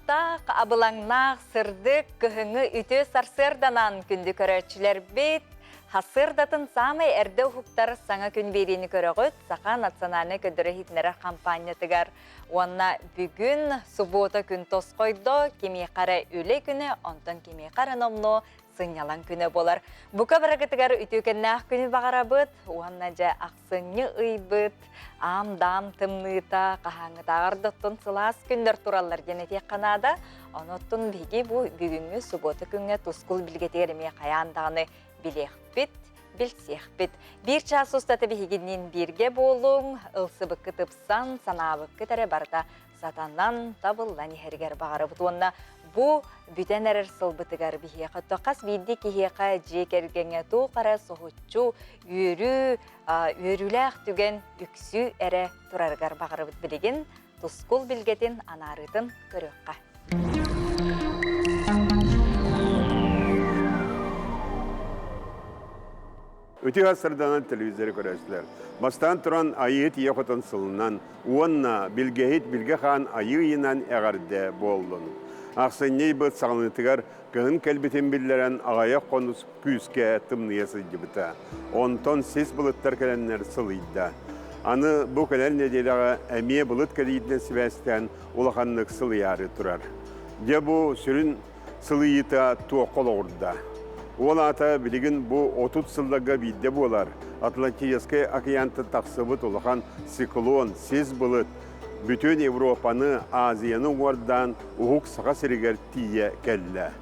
Алыптаах, абылаҥнаах, сырдык, кыһыҥҥы үтүө сарсыарданан күндү көрөөччүлэрбит, сарсыардатын саамай эрдэ уһуктар саҥа күн биэриини көрөҕүт Саха национальнай көрдөрөр-иһитиннэрэр хампаанньатыгар. Уонна бүгүн субуота күн тосхойдо, кимиэхэ эрэ үлэ күнэ, онтон кимиэхэ эрэ номнуо сынньалаҥ күнэ буолар. Бука барыгытыгар үтүөкэннээх күнү баҕарабыт уонна дьэ ахсынньы ыйбыт аам-даам тымныыта хаһааҥҥытааҕар да оттон сылаас күннэр тураллар диэн этиэххэ наада. Онон биһиги бу бүгүҥҥү субуота күҥҥэ тускул билгэтигэр эмиэ хайаан даҕаны билиэхпит, билсиэхпит. Биир чаас устата биһигинниин бииргэ буолуҥ, ылсыбыккыт ыпсан, санаабыккыт эрэ барыта сатанан, табыллан иһэригэр баҕарабыт уонна бу бүтэн эрэр сылбытыгар биһиэхэ хас биирдии киһиэхэ дьиэ кэргэҥҥэ туох эрэ соһуччу үөрүү, үөрүүлээх түгэн үксүү эрэ турарыгар баҕарабыт билигин тускул билгэтин анаарыытын көрүөххэ. Үтүө сарданан телевизоры көрөөччүлэр. Бастаан туран Айыыһыт Ийэ Хотун сылынан уонна Билгэһит Билгэ Хаан Айыы ыйынан эҕэрдэ буоллун. Ахсынньы ыйбыт саҕаланыытыгар кыһын кэлбитин биллэрэн аҕыйах хонус күүскэ тымныйа сылдьыбыта. Онтон сис былыттар кэлэннэр сылыйда. Аны бу кэлэр нэдиэлэҕэ эмиэ былыт кэлиитинэн сибээстээн улаханнык сылыйаары турар. Дьэ бу сүрүн сылыйыыта туохха олоҕурда? Ол аата билигин бу 30 сылларга биирдэ буолар Атлантическай океантан тахсыбыт улахан циклон, сис былыт бүтүн Европаны, Азияны уҥуордаан уһук Саха сиригэр тиийэ кэллэ.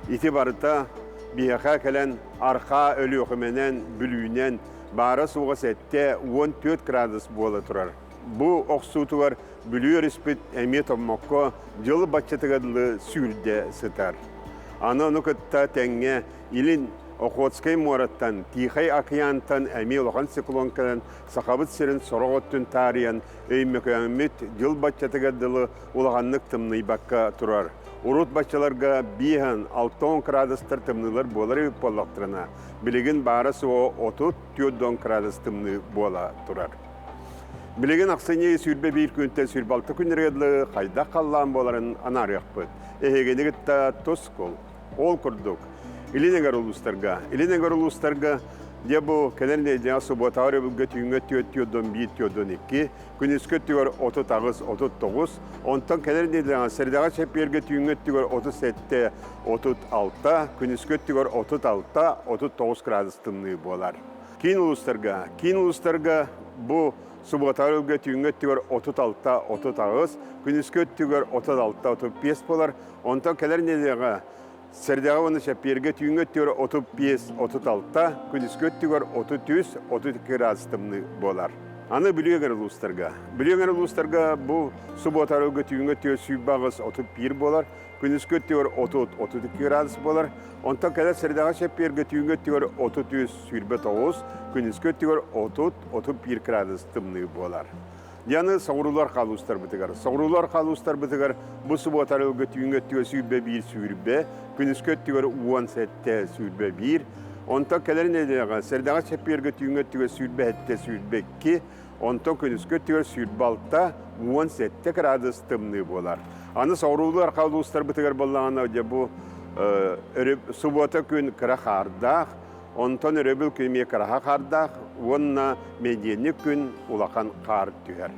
Ити барыта биһиэхэ кэлэн Архаа Өлүөхүмэнэн, Бүлүүнэн баара-суоҕа 74 градус буола турар. Бу охсуутугар Бүлүү өрүспүт эмиэ томмокко дьыл баччатыгар дылы сүүрдэ сытар. Аны ону кытта тэҥҥэ Илин Охотскай муораттан, Тихай океантан эмиэ улахан циклон кэлэн Сахабыт сирин сорох өттүн таарыйан Өймөкөөммүт дьыл баччатыгар дылы улаханнык тымныйбакка турар. Урут баччаларга биэһэн 60 градустар тымныылар буолар эбит буоллахтарына, билигин баара-суоҕа 34 градус тымныы буола турар. Билигин ахсынньы 21 күнтэн 26 күннэргэ дылы хайдах халлаан буоларын анаарыахпыт. Эһигини кытта тускул. Ол курдук, Илин эҥэр улуустарга, Илин эҥэр улуустарга дьэ бу кэлэр нэдиэлэҕэ субуотаҕа өрөбүлгэ түүҥҥэ 4 4 1 4 2, күнүскү өттүгэр 38 39, онтон кэлэр нэдиэлэҕэ сэрэдэҕэ чэппиэргэ түүҥҥү өттүгэр 37 36, күнүскү өттүгэр 36 39 градус тымныы буолар. Киин улуустарга, киин улуустарга бу субуотаҕа өрөбүлгэ түүҥҥү өттүгэр 36 38, күнүскү өттүгэр 36 35 буолар, онтон кэлэр нэдиэлэҕэ Сэрдэҕэ уонна чэппиэргэ түүҥҥү өттүгэр 35, 36, күнүскү өттүгэр 33, 32 градус тымныы буолар. Аны Бүлүү эҥэр улуустарга. Бүлүү эҥэр улуустарга бу субуота арылга түүҥҥү өттүгэр 28, 31 буолар, күнүскү өттүгэр 30, 32 градус буолар. Онтон кэлэр сэрдэҕэ чэппиэргэ түүҥҥү өттүгэр 33, 29, күнүскү өттүгэр 30, 31 градус тымныы буолар. Яны соҕуруулар хаалуустарбытыгар. Соҕуруулар хаалуустарбытыгар бу субуота арылгы түүҥҥү өттүгэр 21 сүүрбэ, күнүскү өттүгэр 17 сүүрбэ 1, онтон кэлэр нэдиэлэҕэ сэрдэҕэ чэппиэргэ түүҥҥү өттүгэр 27 22, онтон күнүскү өттүгэр 26 17 градус тымныы буолар. Аны соҕуруулар хаалуустарбытыгар буоллаҕына дьэ бу субуота күн кыра хаардаах, Онтон өрөбүл күн эмиэ кыраһа хаардаах уонна мэдиэнньик күн улахан хаар түһэр.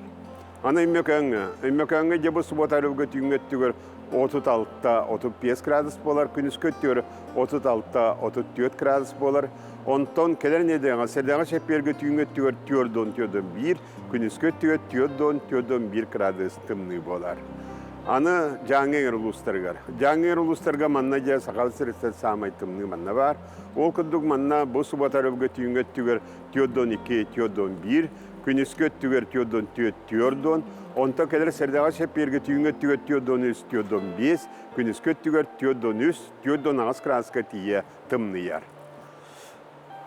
Аны Өймөкөөҥҥө. Өймөкөөҥҥө дьэ бу субуота өрөбүлгэ түүҥҥү өттүгэр 36-35 градус буолар, күнүскү өттүгэр 36-34 градус буолар. Онтон кэлэр нэдиэлэҕэ сэрдэҕэ чэппиэргэ түүҥҥү өттүгэр 4-4-1, күнүскү өттүгэр 4-4-1 градус тымныы буолар. Аны Дьааҥы эҥэр улуустарыгар. Дьааҥы эҥэр улуустарга манна дьэ Саха сириттэн саамай тымныы манна баар. Ол курдук манна бу субуота өрөбүлгэ түүҥҥү өттүгэр 4-2, 4-1, күнүскү өттүгэр 4-4, 4, онтон кэлэр сэрдэҕэ чэппиэргэ түүҥҥү өттүгэр 4-3, 4-5, күнүскү өттүгэр 4-3, 4-8 градуска тиийэ тымныйар.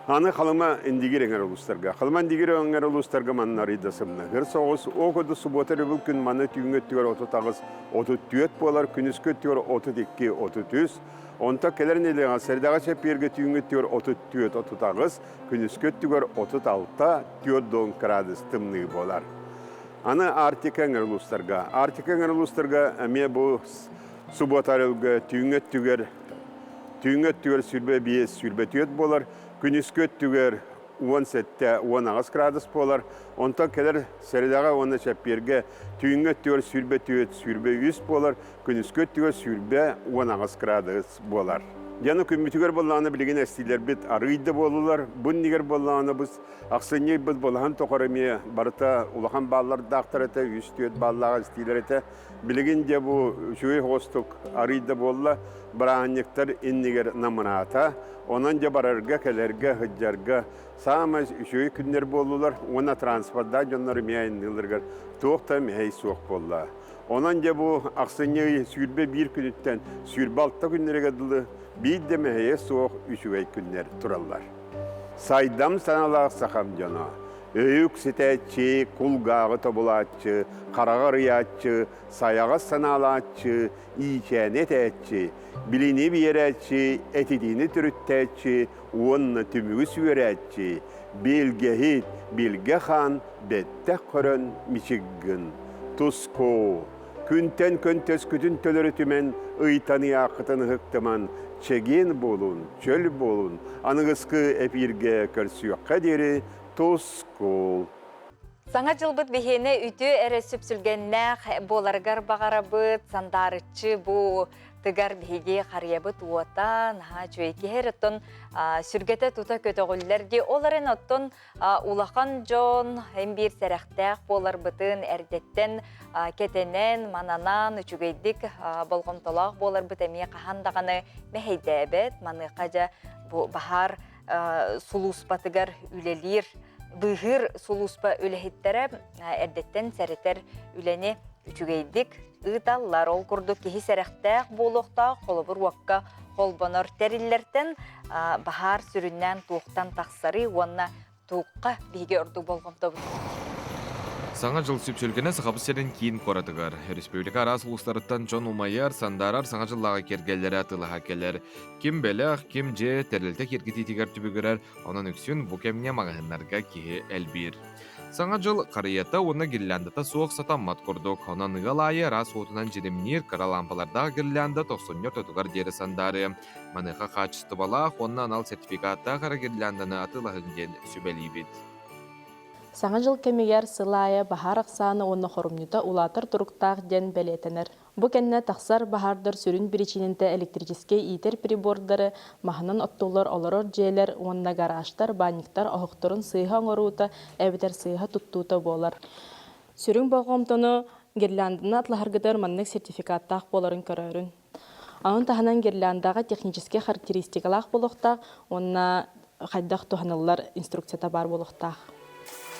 Аны Халыма Индигир эҥэр улуустарга. Халыма Индигир эҥэр улуустарга манна арыйда сымнаһыр соҕус. Ол курдук субуота өрөбүл күн манна түүҥҥү өттүгэр 38, 34 буолар, күнүскү өттүгэр 32, 33, Онтон кэлэр нэдиэлэҕэ сэрдэҕэ чэппиэргэ түүҥҥү өттүгэр 34, 38, күнүскү өттүгэр 36, 40 градус тымныы буолар. Аны Арктика эҥэр улуустарга. Арктика эҥэр улуустарга эмиэ бу Субуота арылга түүҥҥү өттүгэр түүҥҥү өттүгэр 25 24 буолар, күнүскү өттүгэр 17 18 градус буолар. Онтон кэлэр сэрэдэҕэ уонна чэппиэргэ түүҥҥү өттүгэр 24 23 буолар, күнүскү өттүгэр 20 18 градус буолар. Дьону күммүтүгэр буоллаҕына билигин эстиилэрбит арыый да буоллулар. Бу иннигэр буоллаҕына быс ахсынньы ыйбыт балаһан тухары эмиэ барыта улахан бааллардаахтар этэ, 3-4 бааллаах эстиилэр этэ. Билигин дьэ бу үчүгэй соҕустук арыый да буолла, бырааһынньыктар иннигэр намыраата. Онон дьэ барарга-кэлэргэ, сылдьарга саамай үчүгэй күннэр буоллулар уонна транспордаах дьоннор эмиэ айанныылларыгар туох да мэһэй суох буолла. Онон дьэ бу ахсынньы ый 21 күнүттэн 26 күннэригэр дылы биир да мэһэйэ суох үчүгэй күннэр тураллар. Сайдам санаалаах сахам дьоно, өйүк ситээччи, кулгааҕы тобулааччы, хараҕы арыйааччы, сайаҕас санаалааччы, иичээни этээччи, билини биэрээччи, этитиини төрүттээччи уонна түмүгү сүөрээччи, билгэһит, билгэ хаан бэттэх көрөн мичик гын. Тускуу, күнтэн көнтөскүтүн төлөрү түмэн, ыйтан ыйааххытын ыһыктыман, чэгиэн буолун, чөл буолун, аныгыскы эпииргэ көрсүөххэ диэри тускул. Саҥа дьылбыт биһиэнэ үтүө эрэ сүпсүлгэннээх буоларыгар баҕарабыт, сандаарыччы бу тыгар биһиги харыйабыт уота наһаа үчүгэй киһи эрэ оттон сүргэтэ тута көтөҕүллэр дии. Ол эрэн оттон улахан дьон эн биир сэрэхтээх буоларбытын эрдэттэн кэтэнэн, мананан үчүгэйдик болҕомтолоох буоларбыт эмиэ хаһан даҕаны мэһэйдээбэт. Маныаха дьэ бу баһаар сулууспатыгар үлэлиир быыһыыр сулууспа үлэһиттэрэ эрдэттэн сэрэтэр үлэни үчүгэйдик ыыталлар. Ол курдук киһи сэрэхтээх буолуохтаах, холобур уокка холбонор тэриллэртэн баһаар сүрүннээн туохтан тахсарый уонна туохха биһиги ордук болҕомтобут? Саҥа дьыл сүпсүлгэнэ Сахабыт сирин киин куоратыгар. Республика араас улуустарыттан дьон умайар, сандаарар Саҥа дьыллааҕы киэргэллэрэ атыылаһа кэлэр. Ким бэлэх, ким дьиэ, тэрилтэ киэргэтиитигэр түбүгүрэр, онон үксүн бу кэмҥэ маҕаһыыннарга киһи элбиир. Саҥа дьыл харыйата уонна гирляндата суох сатаммат курдук, онон ыал аайы араас уотунан дьиримниир кыра лаампалардаах гирлянда тохсунньу ортотугар диэри сандаарыа. Маныаха хаачыстыбалаах уонна анал сертификаттаах эрэ гирлянданы атыылаһыҥ диэн сүбэлиибит. Саҥа дьыл кэмигэр сыл аайы баһаар ахсаана уонна хорумньута улаатар туруктаах диэн бэлиэтэнэр. Бу кэннэ тахсар баһаардар сүрүн биричиинэтэ электрическэй иитэр прибордары, маһынан оттуллар олорор дьиэлэр уонна гаражтар, баанньыктар оһохторун сыыһа оҥоруута эбэтэр сыыһа туттуута буолар. Сүрүн болҕомтону гирлянданы атлаһаргытыгар маннык сертификаттаах буоларын көрөөрүҥ. Онон таһынан гирляндаҕа техническэй характеристикалаах буолуохтаах уонна хайдах туһаныллар инструкцията баар буолуохтаах.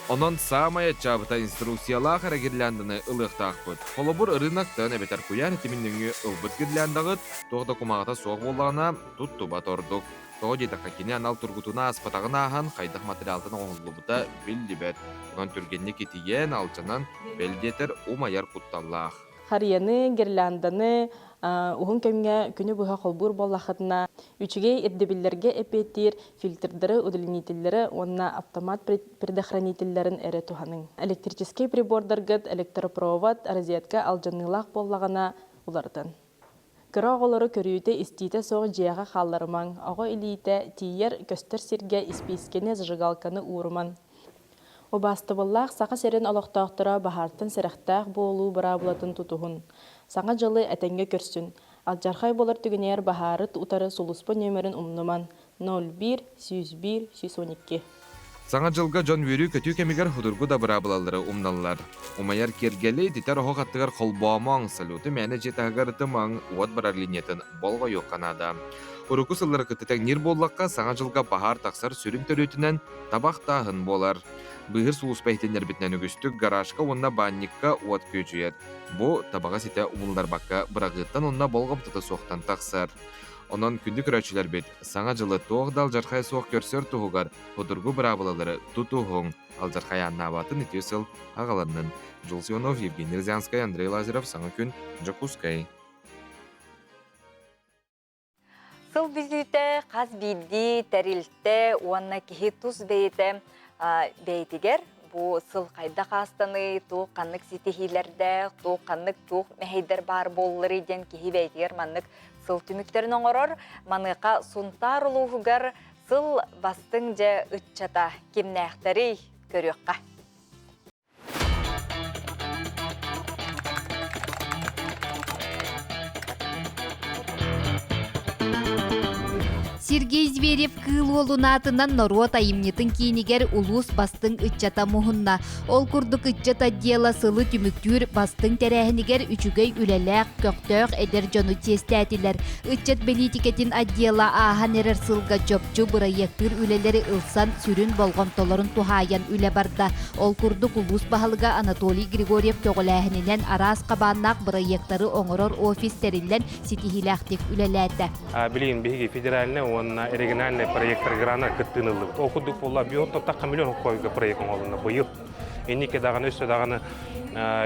Онон саамай аччаабыта инструкциялаах эрэ гирлянданы ылыахтаахпыт. Холобур, ырыынактан эбэтэр куйаар ситимин нөҥүө ылбыт гирляндаҕыт туох да кумааҕыта суох буоллаҕына, туттубат ордук. Тоҕо диэтэххэ, кини анал тургутууну ааспатаҕын ааһан, хайдах материалтан оҥоһуллубута биллибэт. Онон түргэнник итийэн, алдьанан, бэл диэтэр, умайар кутталлаах. Харыйаны, гирлянданы уһун кэмҥэ күнү быһа холбуур буоллаххытына, үчүгэй ирдэбиллэргэ эппиэттиир фильтрдары, удлинителлэри уонна автомат предохранителлэрин эрэ туһаныҥ. Электрическэй прибордаргыт электропровод, розетка алдьаныылаах буоллаҕына уларытын. Кыра оҕолору көрүүтэ-истиитэ суох дьиэҕэ хаалларымаҥ, оҕо илиитэ тиийэр, көстөр сиргэ испиискэни, зажигалканы уурумаҥ. Убаастабыллаах Саха сирин олохтоохторо баһаартан сэрэхтээх буолуу быраабылатын тутуһун, Саҥа дьылы этэҥҥэ көрсүн, алдьархай буолар түгэнигэр баһаары утары сулууспа нүөмэрин умнуман, 01 101 112. Саҥа дьылга дьон үөрүү-көтүү кэмигэр судургу да быраабылалары умналлар. Умайар киэргэли ититэр оһох аттыгар холбоомоҥ, салюту мээнэ дьиэ таһыгар ытымаҥ, уот барар линиятын болҕойуохха наада. Урукку сыллары кытта тэҥниир буоллахха, Саҥа дьылга баһаар тахсар сүрүн төрүөтүнэн табахтааһын буолар. Быыһыр сулууспа иһитиннэрбитинэн үгүстүк гаражка уонна баанньыкка уот күөдьүйэр. Бу табаҕы ситэ умулларбакка быраҕыыттан уонна болҕомтото суохтан тахсар. Онон күндү көрөөччүлэрбит, Саҥа дьылы туох да алдьархайа суох көрсөр туһугар судургу быраабылалары тутуһуҥ, алдьархай ааннаабатын үтүө сыл аҕаланнын. Дьулус Иванов, Евгений Рязанскай, Андрей Лазарев, Саҥа күн, Дьокуускай. Сыл бүтүүтэ хас биирдии тэрилтэ уонна киһи тус бэйэтэ бэйэтигэр Бу сыл хайдах аастаный, туох ханнык ситиһиилэрдээх, туох ханнык туох мэһэйдэр баар буолларый диэн киһи бэйэтигэр маннык сыл түмүктэрин оҥорор. Маныаха Сунтаар улууһугар сыл бастыҥ дьэ ыччата кимнээхтэрий көрүөххэ. Сергей Зверев Кыыл Уолун аатынан норуот айымньытын киинигэр улуус бастыҥ ыччата муһунна. Ол курдук ыччат отдела сылы түмүктүүр бастыҥ тэрээһинигэр үчүгэй үлэлээх, көхтөөх эдэр дьону чиэстээтилэр. Ыччат бэлиитикэтин отдела ааһан эрэр сылга чопчу бырайыактыыр үлэлэри ылсан сүрүн болҕомтолорун туһаайан үлэ барда. Ол курдук улуус баһылыга Анатолий Григорьев көҕүлээһининэн араас хабааннаах бырайыактары оҥорор офис тэриллэн ситиһиилээхтик үлэлээтэ. Билигин биһиги федеральнай уонна региональнай проекттар грана кыттыыны ыллыбыт. Ол курдук буолла биотон миллион хойга проект оҥоһулунна быйыл. Инники даҕаны өссө даҕаны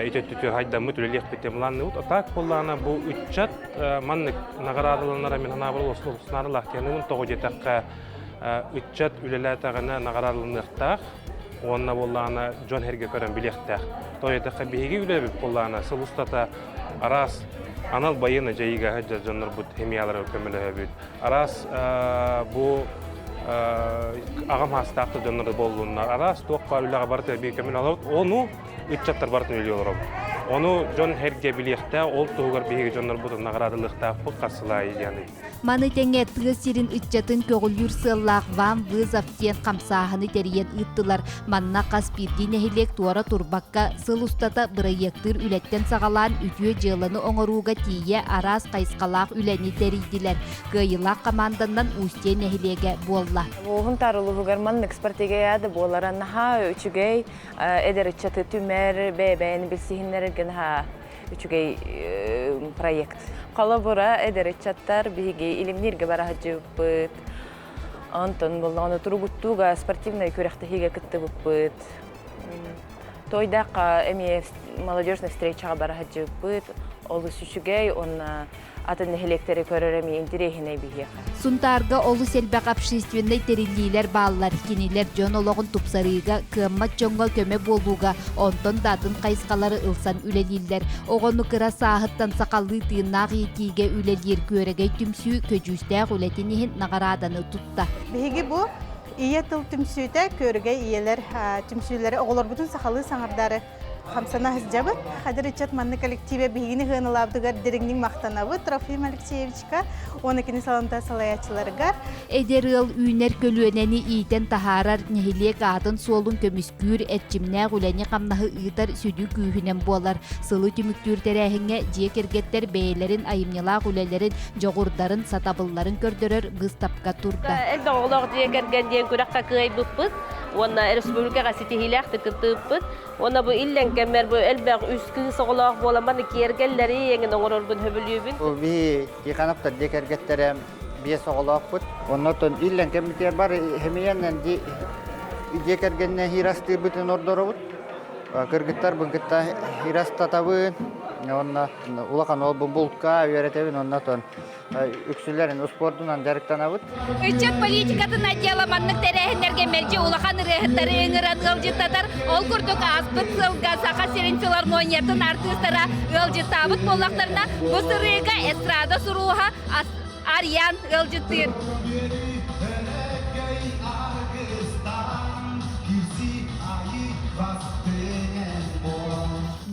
ити өттүтү хайдаммыт үлэлиэхпит диэн былаанныыбыт. А так буоллаҕына бу ыччат маннык наҕараадаланара мин санаабар олус наадалаах тоҕо диэтэххэ ыччат үлэлээтэҕинэ наҕараадаланыахтаах уонна буоллаҕына дьон сэргэ көрөн билиэхтээх. Тоҕо диэтэххэ биһиги үлэбит буоллаҕына сыл устата араас анал байыаннай дьайыыга сылдьар дьоннорбут химияларыгар көмөлөһөбүт. Араас бу аҕам саастаах да дьоннор буоллуннар, араас туох баар үлэҕэ барыта биир көмөлөһөбүт. Ону ыччаттар барытын үлэлии олоробут. Ону дьон сэргэ билиэхтээх, ол туһугар биһиги дьоннорбутун наҕараадалыахтаахпыт харсылаайы диэн Маны тэҥэ тыа сирин ыччатын көҕүлүүр сыаллаах «Вам вызов» диэн хамсааһыны тэрийэн ыыттылар. Манна хас биирдии нэһилиэк туора турбакка, сыл устата бырайыактыыр үлэттэн саҕалаан үтүө дьыаланы оҥорууга тиийэ араас хайысхалаах үлэни тэрийдилэр. Кыайыылаах хамаанданнан Устье нэһилиэгэ буолла. Уһун улууһугар маннык спартакиада буолара наһаа үчүгэй, эдэр ыччаты түмэр, бэйэ-бэйэни билсиһиннэрэргэ наһаа үчүгэй проект. Холобура, эдэр ыччаттар биһиги илимнииргэ бара сылдьыбыппыт. Онтон буоллаҕына туругуттууга спортивнай күрэхтэһиигэ кыттыбыппыт. Тойдаахха эмиэ молодежный встречаҕа бара сылдьыбыппыт. Олус үчүгэй уонна атын нэһилиэктэри көрөр эмиэ интэриэһинэй биһиэхэ. Сунтаарга олус элбэх общественнай тэриллиилэр бааллар. Кинилэр дьон олоҕун тупсарыыга, кыаммат дьоҥҥо көмө буолууга, онтон да атын хайысхалары ылсан үлэлииллэр. Оҕону кыра сааһыттан сахалыы тыыннаах иитиигэ үлэлиир Күөрэгэй түмсүү көдьүүстээх үлэтин иһин наҕарааданы тутта. Биһиги бу Ийэ тыл түмсүүтэ Күөрэгэй ийэлэр түмсүүлэрэ оҕолорбутун сахалыы саҥардаары хамсана сылдьабыт. Хадыр ыччат манна коллективе биһигини сыаналаабытыгар дириҥник махтанабыт Трофим Алексеевичка уонна кини саламта салайааччыларыгар. Эдэр ыал үүнэр көлүөнэни иитэн таһаарар, нэһилиэк аатын-суолун көмүскүүр, эрчимнээх үлэни-хамнаһы ыытар сүдү күүһүнэн буолар. Сылы түмүктүүр тэрээһиҥҥэ дьиэ кэргэттэр бэйэлэрин айымньылаах үлэлэрин, дьоҕурдарын, сатабылларын көрдөрөр быыстапка турда. Элбэх оҕолоох дьиэ кэргэн диэн күрэххэ кыайбыппыт уонна республикаҕа ситиһиилээхтик кыттыбыппыт. Уонна бу иллэҥ кэммэр бу элбэх үс кыыс оҕолоох буолан маны киэргэллэри эҥин оҥорорбун сөбүлүүбүн. Бу биһи Тихоновтар дьиэ кэргэттэрэ биэс оҕолоохпут. Оннотон иллэҥ кэммитигэр бары хэмийэннэн дьиэ кэргэннэ хирастыырбытын ордоробут. Кыргыттарбын кытта хирастатабын. Онно улахан уолбун булка үөрэтэбин. Оннотон үксүлэрин успуордунан дьарыктанабыт. Ыччат политикатын отдела маннык тэрээһиннэргэ мэлдьи улахан ырыаһыттары ыҥыран ыалдьыттатар. Ол курдук ааспыт сылга Саха сирин филармониятын артыыстара ыалдьыттаабыт буоллахтарына, бу сырыыга эстрада сурууһа Арьян ыалдьыттыыр.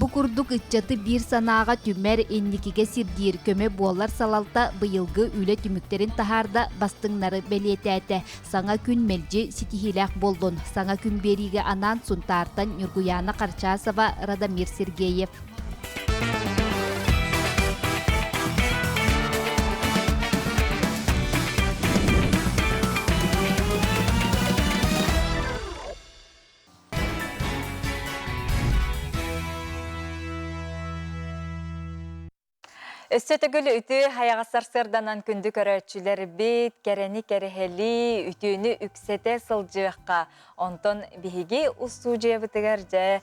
Бу курдук ыччаты биир санааҕа түмэр, инникигэ сирдиир көмө буолар салалта быйылгы үлэ түмүктэрин таһаарда, бастыҥнары бэлиэтээтэ. Саҥа күн мэлдьи ситиһиилээх буоллун. Саҥа күн биэриигэ анаан Сунтаартан Ньургуйаана Харчасова, Радомир Сергеев. Өссө төгүл үтүө хайаҕас сарсыарданан күндү көрөөччүлэрбит, кэрэни кэрэһэлии, үтүөнү үксэтэ сылдьыахха. Онтон биһиги устуудьуйабытыгар дьэ.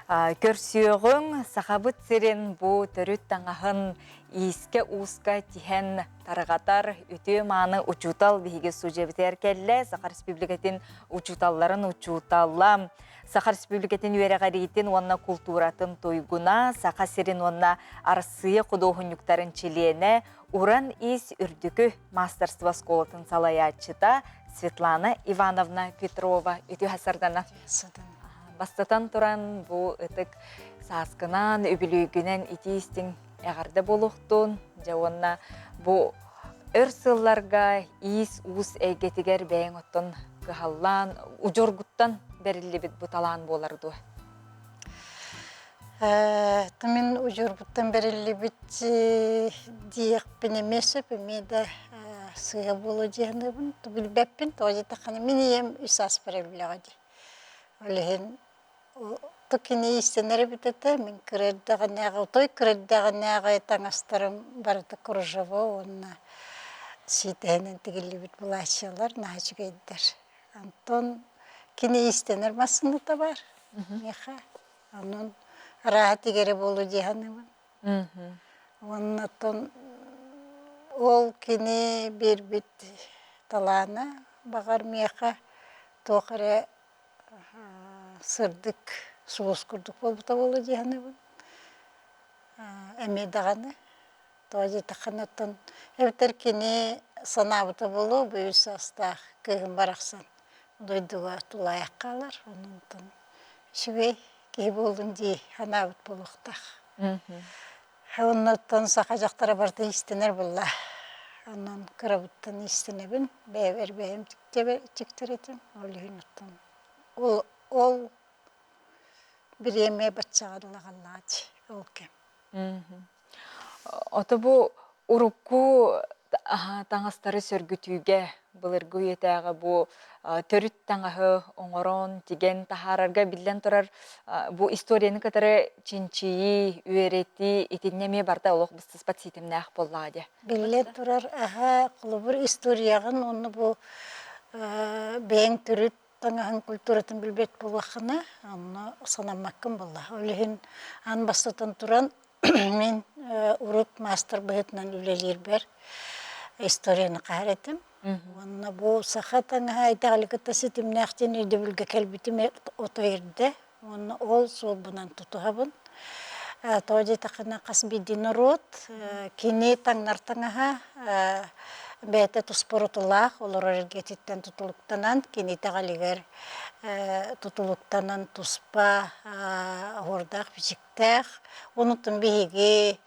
Көрсүөҕүҥ Сахабыт сирин бу төрүт таҥаһын иискэ-ууска тиһэн тарҕатар үтүө-мааны учуутал биһиги судьябытыгар кэллэ. Саха Республикатын учууталларын учуутала, Саха Республикатын үөрэҕириитин уонна култууратын туйгуна, Саха сирин уонна Арассыыйа худуоһунньуктарын чилиэнэ, Уран иис үрдүкү маастарство оскуолатын салайааччыта Светлана Ивановна Петрова үтүө сардана. Бастатан туран бу ытык сааскынан, үбүлүйгүнэн итии-истиҥ эҕэрдэ буолуохтун. Дьэ уонна бу өр сылларга иис-уус эйгэтигэр бэйэҥ оттон кыһаллаан, удьуоргуттан бэриллибит бу талаан буолар дуо? Мин удьуорбуттан бэриллибит диэхпин эмиэ сөп, эмиэ да сыыһа буолуо дии саныыбын. Билбэппин, тоҕо диэтэххинэ мин ийэм үс ааспар эбилэҕэ дии. Ол иһин то кини иистэнэр эбит этэ, мин кыра эрдэҕинээҕи, отой кыра эрдэҕинээҕи таҥастарым барыта кружево уонна сиитэһинэн тигиллибит былаачыйалар наһаа үчүгэйдэр. Онтон кини иистэнэр массыыната баар миэхэ. Онон арааһа тигэрэ буолуо дии саныыбын. Уонна оттон ол кини биэрбит талаана баҕар миэхэ туох эрэ сырдык сулус курдук буолбута буолуо дии саныыбын. Эмиэ даҕаны Тоҕо диэтэххинэ, оттон эбэтэр кини санаабыта буолуо, бу үс саастаах кыыһым барахсан дойдуга тулаайах хаалар, онон үчүгэй киһи буоллун дии санаабыт буолуохтаах. Оннуттан саха дьахтара барыта иистэнэр буолла. Онон кырабыттан иистэнэбин, бэйэбэр бэйэм тиктэр этим, ол иһин оттон ол, ол бириэмэ баччаҕа дылы аҕаллаҕа дии, ол кэм. Ото бу урукку таҥастары сөргүтүүгэ былыргы үйэтээҕи бу төрүт таҥаһы оҥорон, тигэн таһаарарга биллэн турар бу историяны кытары чинчийии, үөрэтии итиннэ эмиэ барыта олох быстыспат ситимнээх буоллаҕа дии. Биллэн турар, аһа, холобур, историяҕын уонна бу бэйэҥ төрүт таҥаһын культуратын билбэт буоллаххына, онно санаммаккын буолла. Ол иһин аан бастатан туран мин урут маастар быһыытынан үлэлиирбэр историяны хаһар этим. Уонна бу саха таҥаһа итэҕэли кытта ситимнээх диэн өйдөбүлгэ кэлбитим ото эрдэ. Уонна ол суолбунан тутуһабын. Тоҕо диэтэххинэ, хас биирдии норуот кини таҥнар таҥаһа бэйэтэ туспа уратылаах, олорор эргэтиттэн тутулуктанан, кини итэҕэлигэр тутулуктанан туспа оһуордаах-бичиктээх. Онутун биһиги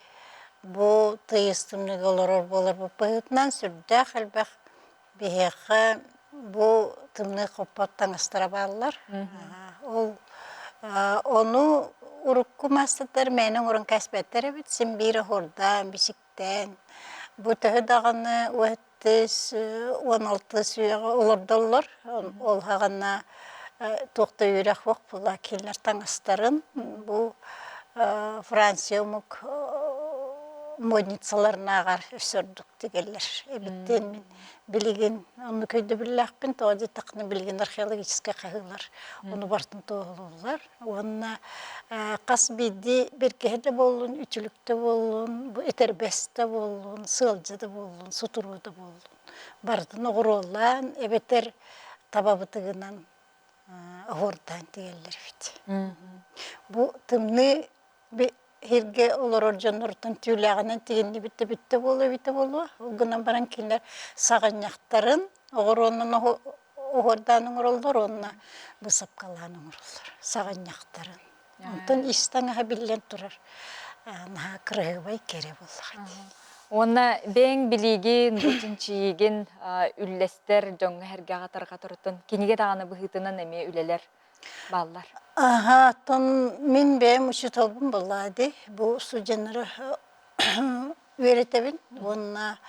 бу тыйыс тымныыга олорор буоларбыт быһыытынан сүрдээх элбэх Биһиэхэ бу тымныы хоппот таҥастара бааллар. Ол ону урукку маастардар мээнэ оҥорон кээспэттэр эбит. Син биир оһуордаан, бичиктээн. Бу төһө даҕаны уһаттыс, 16 үйэҕэ олордоллор. Ол хаҕана туох да үөрэх суох буолла. Кинилэр таҥастарын бу Франция омук модницаларынааҕар өссө ордук тигэллэр эбиттиэн мин билигин оннук өйдөбүллээхпин тоҕо диэтэххинэ билигин археологическай хаһыылар ону барытын туоһулууллар уонна хас биирдии бэргэһэ да буоллун үтүлүк да буоллун бу этэрбэс да буоллун сыалдьа да буоллун сутуруо да буоллун барытын оҕуруолаан эбэтэр табабытыгынан оһуордаан тигэллэр эбит бу тымныы Иһиргэ олорор дьоннортон түүлээҕинэн тигиннибит да бүттэ буолуо эбитэ буолуо. Ол гынан баран кинилэр саҕынньахтарын оҕуруонан оһуордаан оҥороллор уонна быысапкалаан оҥороллор саҕынньахтарын. Онтон ис таҥаһа биллэн турар наһаа кыраһыабай кэрэ буоллаҕа дии. Уонна бэйэҥ билиигин, бу чинчийиигин үллэстэр дьоҥҥо-сэргэҕэ тарҕатарыттан кинигэ даҕаны быһыытынан эмиэ үлэлэр бааллар. Аһа, оттон мин бэйэм учууталбын буоллаа дии. Бу студеннары үөрэтэбин уонна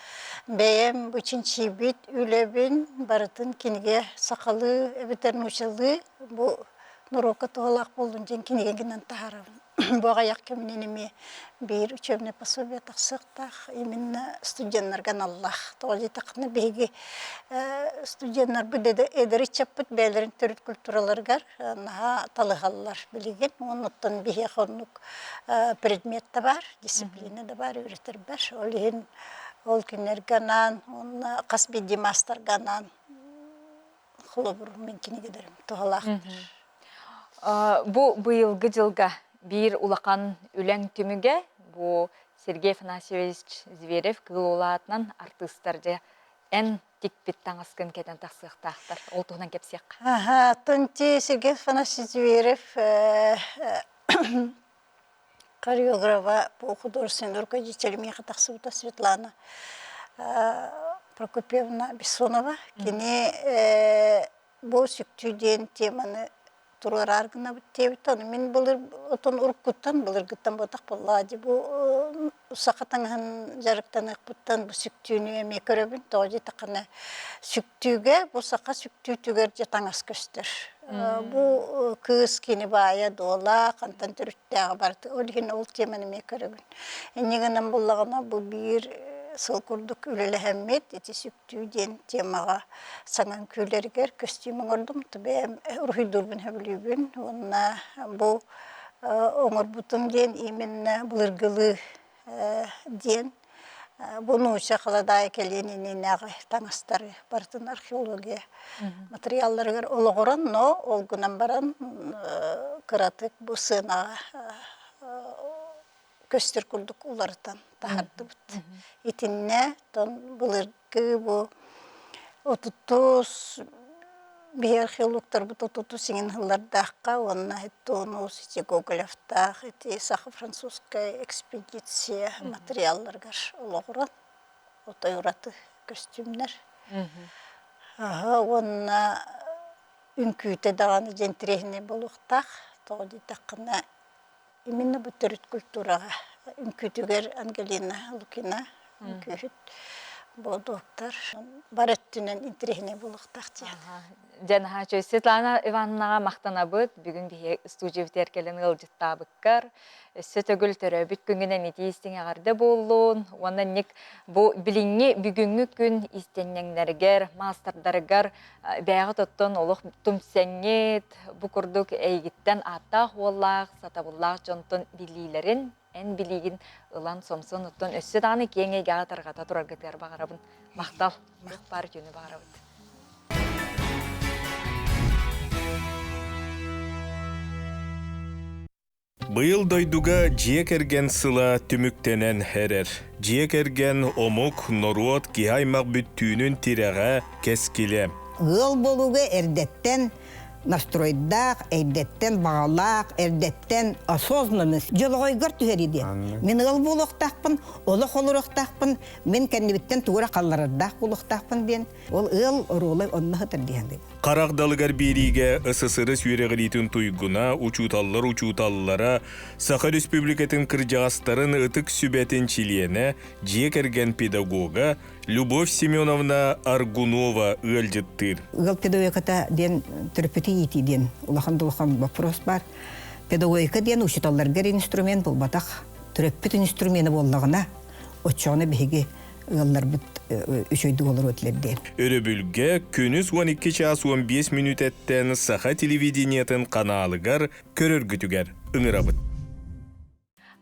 бэйэм бу чинчийбит үлэбин барытын кинигэ сахалыы эбэтэр нууччалыы бу норуокка туһалаах буоллун диэн кинигэ гынан таһаарабын. Бу аҕыйах кэминэн эмиэ биир учебное пособие тахсыахтаах именно студеннарга аналлаах. Тоҕо диэтэххинэ биһиги студеннарбыт эдэр ыччаппыт бэйэлэрин төрүт культураларыгар наһаа талыһаллар билигин. Оннуттан биһиэхэ оннук предмет да баар, дисциплина да баар үөрэтэрбэр. Ол иһин ол күннэргэ анаан уонна хас биирдии маастарга анаан холобур мин кинигэлэрим туһалаахтар. Бу быйылгы дьылга биир улахан үлэҥ түмүгэ бу Сергей Афанасьевич Зверев Кыыл Уолаатынан артыыстар дьэ эн тикпит таҥаскын кэтэн тахсыахтаахтар. Ол туһунан кэпсиэххэ. Аха, тунти Сергей Афанасьевич Зверев хореографа по художественному руководителю миэхэ тахсыбыта Светлана Прокопьевна Бессонова. Кини бу сүктүү диэн теманы туруораар гынабыт диэбит. Ону мин былыр отон уруккуттан былыргыттан буотах буоллаҕа дии бу саха таҥаһын дьарыктаныахпыттан бу сүктүүнү эмиэ көрөбүн. Тоҕо диэтэххинэ сүктүүгэ бу саха сүктүүтүгэр дьэ таҥас көстөр. Бу кыыс кини баайа дуола, хантан төрүттээҕэ барыта. Ол иһин ол теманы эмиэ көрөбүн. Инньэ гынан буллаҕына бу биир сыл курдук үлэлэһэммит ити сүктүү диэн темаҕа саҥа үҥкүүлэригэр көстүүм оҥордум. Бэйэм уруһуйдуурбун сөбүлүүбүн уонна бу оҥорбутум диэн именно былыргылыы диэн бу нуучча халадаайы кэлиэн иннинээҕи таҥастары барытын археология материалларыгар олоҕуран, но ол гынан баран кыратык бу сыанаҕа көстөр курдук уларытан таһаардыбыт. Итиннэ тон былыргы бу отутус биһи археологтарбыт отутус иҥин сыллардаахха уонна Тонус ити Гоголевтаах ити саха-французская экспедиция материалларыгар олоҕуран отой ураты көстүүмнэр. Уонна үҥкүүтэ даҕаны дьэ интэриэһинэй буолуохтаах. Тоҕо диэтэххинэ Именно бу төрүт культураҕа үҥкүүтүгэр Ангелина Лукина үҥкүүһүт бу доктор бар өттүнэн интэриэһинэй буолуохтаах диэн. Дьэ наһаа үчүгэй. Светлана Ивановнаҕа махтанабыт. Бүгүн биһиги студиябытыгар кэлэн ыалдьыттаабыккар. Өссө төгүл төрөөбүт күҥҥүнэн итии истиҥ эҕэрдэ буоллун. Уонна инник бу билиҥҥи бүгүҥҥү күн иистэнньэҥнэригэр, маастардарыгар бэйэҕит оттон олох тумсэҥҥит, бу курдук эйигиттэн ааттаах уоллаах, сатабыллаах дьонтон билиилэрин, эн билиигин ылан сомсон оттон өссө даҕаны киэҥ эйгэҕэ тарҕата тураргытыгар баҕарабын. Махтал. Туох баар үтүөнү баҕарабыт. Быйыл дойдуга дьиэ кэргэн сыла түмүктэнэн эрэр. Дьиэ кэргэн, омук, норуот, киһи аймах бүттүүнүн тирэҕэ, кэскилэ. Ыал буолууга эрдэттэн настройдаах, эрдэттэн баҕалаах, эрдэттэн осознанность дьолоҕойгор түһэрии диэн. Мин ыал буолуохтаахпын, олох олоруохтаахпын, мин кэннибиттэн тугу эрэ халларардаах буолуохтаахпын диэн. Ол ыал оруола онно сытар диэн. Харах далыгар биэриигэ СССР үөрэҕириитин туйгуна, учууталлар учууталлара, Саха Республикатын кырдьаҕастарын ытык сүбэтин чилиэнэ, дьиэ кэргэн педагога Любовь Семеновна Аргунова ыалдьыттыыр. Ыал педагогиката диэн төрөппүтү иитии диэн улахан да улахан вопрос баар. Педагогика диэн учууталларга инструмент буолбатах. Төрөппүт инструмена буоллаҕына, оччоҕуна биһиги ыалларбыт үчүгэйдик олоруо этилэр диэн. Өрөбүлгэ күнүс 12 чаас 15 мүнүүтэттэн Саха телевидениетын каналыгар көрөргүтүгэр ыҥырабыт.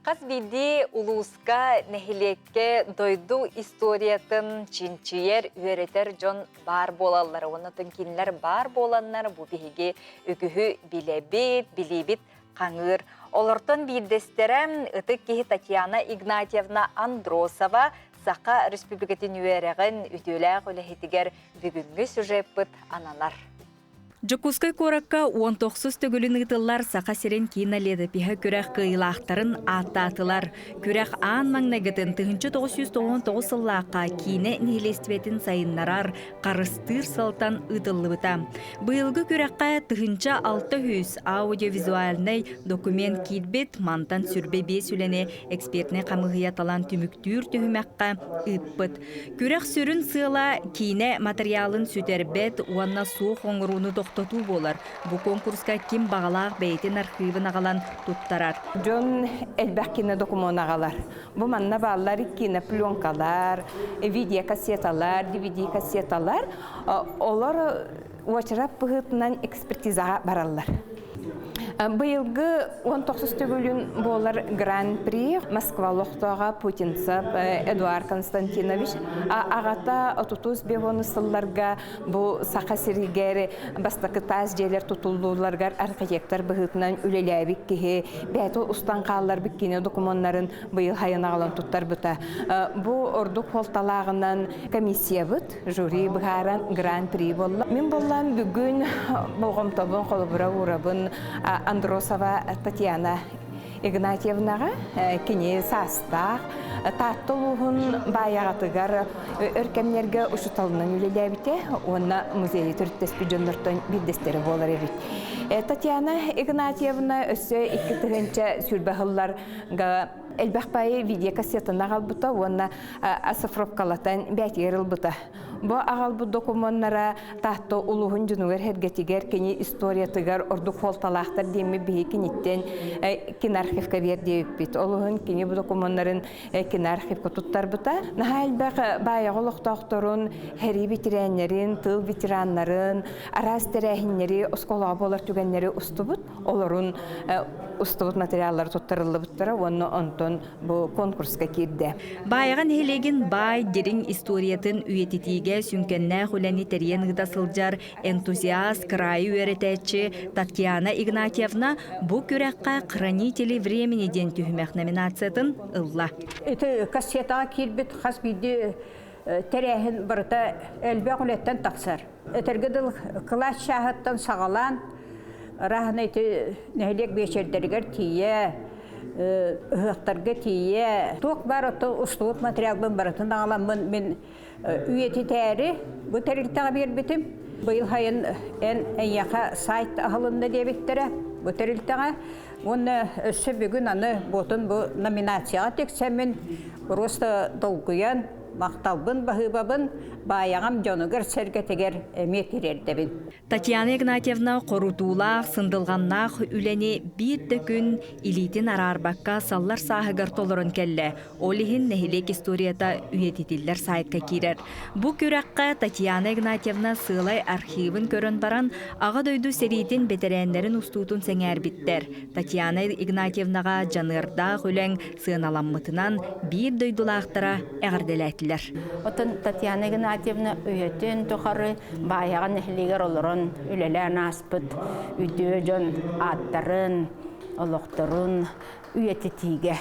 Хас биирдии улууска, нэһилиэккэ дойду историятын чинчийэр, үөрэтэр дьон баар буолаллар. Уонна кинилэр баар буоланнар бу биһиги үгүһү билэбит, билиибит хаҥыыр. Олортон биирдэстэрэ ытык киһи Татьяна Игнатьевна Андросова Саха Республикатын үөрэҕин үтүөлээх үлэһитигэр бүгүҥҥү сюжеппыт ананар. Дьокуускай куоракка 19 төгүлүн ыытыллар Саха сирин кинолетопиһа күрэх кыайыылаахтарын ааттаатылар. Күрэх аан маҥнайгытын 1999 сыллаахха киинэ нэһилиэстибэтин сайыннарар, харыстыыр сылтан ыытыллыбыта. Быйылгы күрэххэ 1600 аудиовизуальнай документ киирбит, мантан сүрбэ биэс үлэни экспертнэй хамыыһыйа талан түмүктүүр түһүмэххэ ыыппыт. Күрэх сүрүн сыала киинэ матырыйаалын сүтэрбэт уонна суох оҥорууну тохтотуу. тохтотуу буолар. Бу конкурска ким баҕалаах бэйэтин архыыбын аҕалан туттарар. Дьон элбэх кинодокумуон аҕалар. Бу манна бааллар кинопленкалар, видеокассеталар, DVD-кассеталар. Олор уочарат быһыытынан экспертизаҕа бараллар. Быйылгы 19 төгүлүн буолар Гран-при Москва олохтооҕо Путинцев Эдуард Константинович аҕата отутус бевону сылларга бу Саха сиригэр бастакы таас дьиэлэр тутуллууларыгар архитектор быһыытынан үлэлээбит киһи бэйэтэ устан хаалларбыт киинэ докумуоннарын быйыл хайан аҕалан туттарбыта. Бу ордук суолталааҕынан комиссиябыт жюри быһааран гран-при буолла. Мин буоллаан бүгүн болҕомтобун холобура уурабын Андросова Татьяна Игнатьевнаҕа кини саастаах Таатта улууһун Баайаҕатыгар өр кэмнэргэ учууталынан үлэлээбитэ уонна музейы төрүттэспит дьоннортон биирдэстэрэ буолар эбит. Татьяна Игнатьевна өссө 2020 сылларга элбэх баайы видеокассетаны аҕалбыта уонна оцифровкалатан бээтигэр ылбыта. Бу аҕалбыт докумуоннара Таатта улууһун дьонугар-сэргэтигэр кини историятыгар ордук суолталаахтар диэммит биһи киниттэн киноархивка биэрдиэбиппит. Ол иһин кини бу докумуоннарын киноархивка туттарбыта. Наһаа элбэх баайаҕа олохтоохторун, сэрии ветераннарын, тыыл ветераннарын, араас тэрээһиннэри, оскуолаҕа буолар түгэннэри устубут. Олорун устубут материаллары туттарыллыбыттара уонна онтон бу конкурска киирдэ. Баайаҕа нэһилиэгин баай дириҥ историятын үйэтитиигэ сүҥкэннээх үлэни тэрийэн ыыта сылдьар энтузиаст, кыраайы үөрэтээччи Татьяна Игнатьевна бу күрэххэ «Хранители времени» диэн түһүмэх номинациятын ылла. Ити кассетаҕа киирбит хас биирдии тэрээһин барыта элбэх үлэттэн тахсар. Этэргэ дылы кылаас чааһыттан саҕалаан Раһына ити нэһилиэк биэчэрдэригэр тиийэ, ыһыахтарга тиийэ, туох баар ото устубут материалбын барытын аҕаламмын мин үйэтитээри бу тэрилтэҕэ биэрбитим. Быйыл сайын эн эйиэхэ сайт аһылынна диэбиттэрэ бу тэрилтэҕэ. Уонна өссө бүгүн аны буотун бу номинацияҕа тиксэммин просто долгуйан махталбын баһыыбабын баайаҕам дьонугар-сэргэтигэр эмиэ тириэрдэбин. Татьяна Игнатьевна хорутуулаах, сындылҕаннаах үлэни биир да күн илиитин араарбакка саллар сааһыгар толорон кэллэ. Ол иһин нэһилиэк историята үйэтитиллэр сайтка киирэр. Бу күрэххэ Татьяна Игнатьевна сыалай архивын көрөн баран, Аҕа дойду сэриитин бэтэрээннэрин устуутун сэҥээрбиттэр. Татьяна Игнатьевнаҕа дьаныардаах үлэҥ сыаналаммытынан биир дойдулаахтара эҕэрдэлээтилэр. Оттон Татьяна Игнатьевна үйэтин тухары Баайаҕа нэһилиэгэр олорон үлэлээн ааспыт үтүө дьон ааттарын, олохторун үйэтитиигэ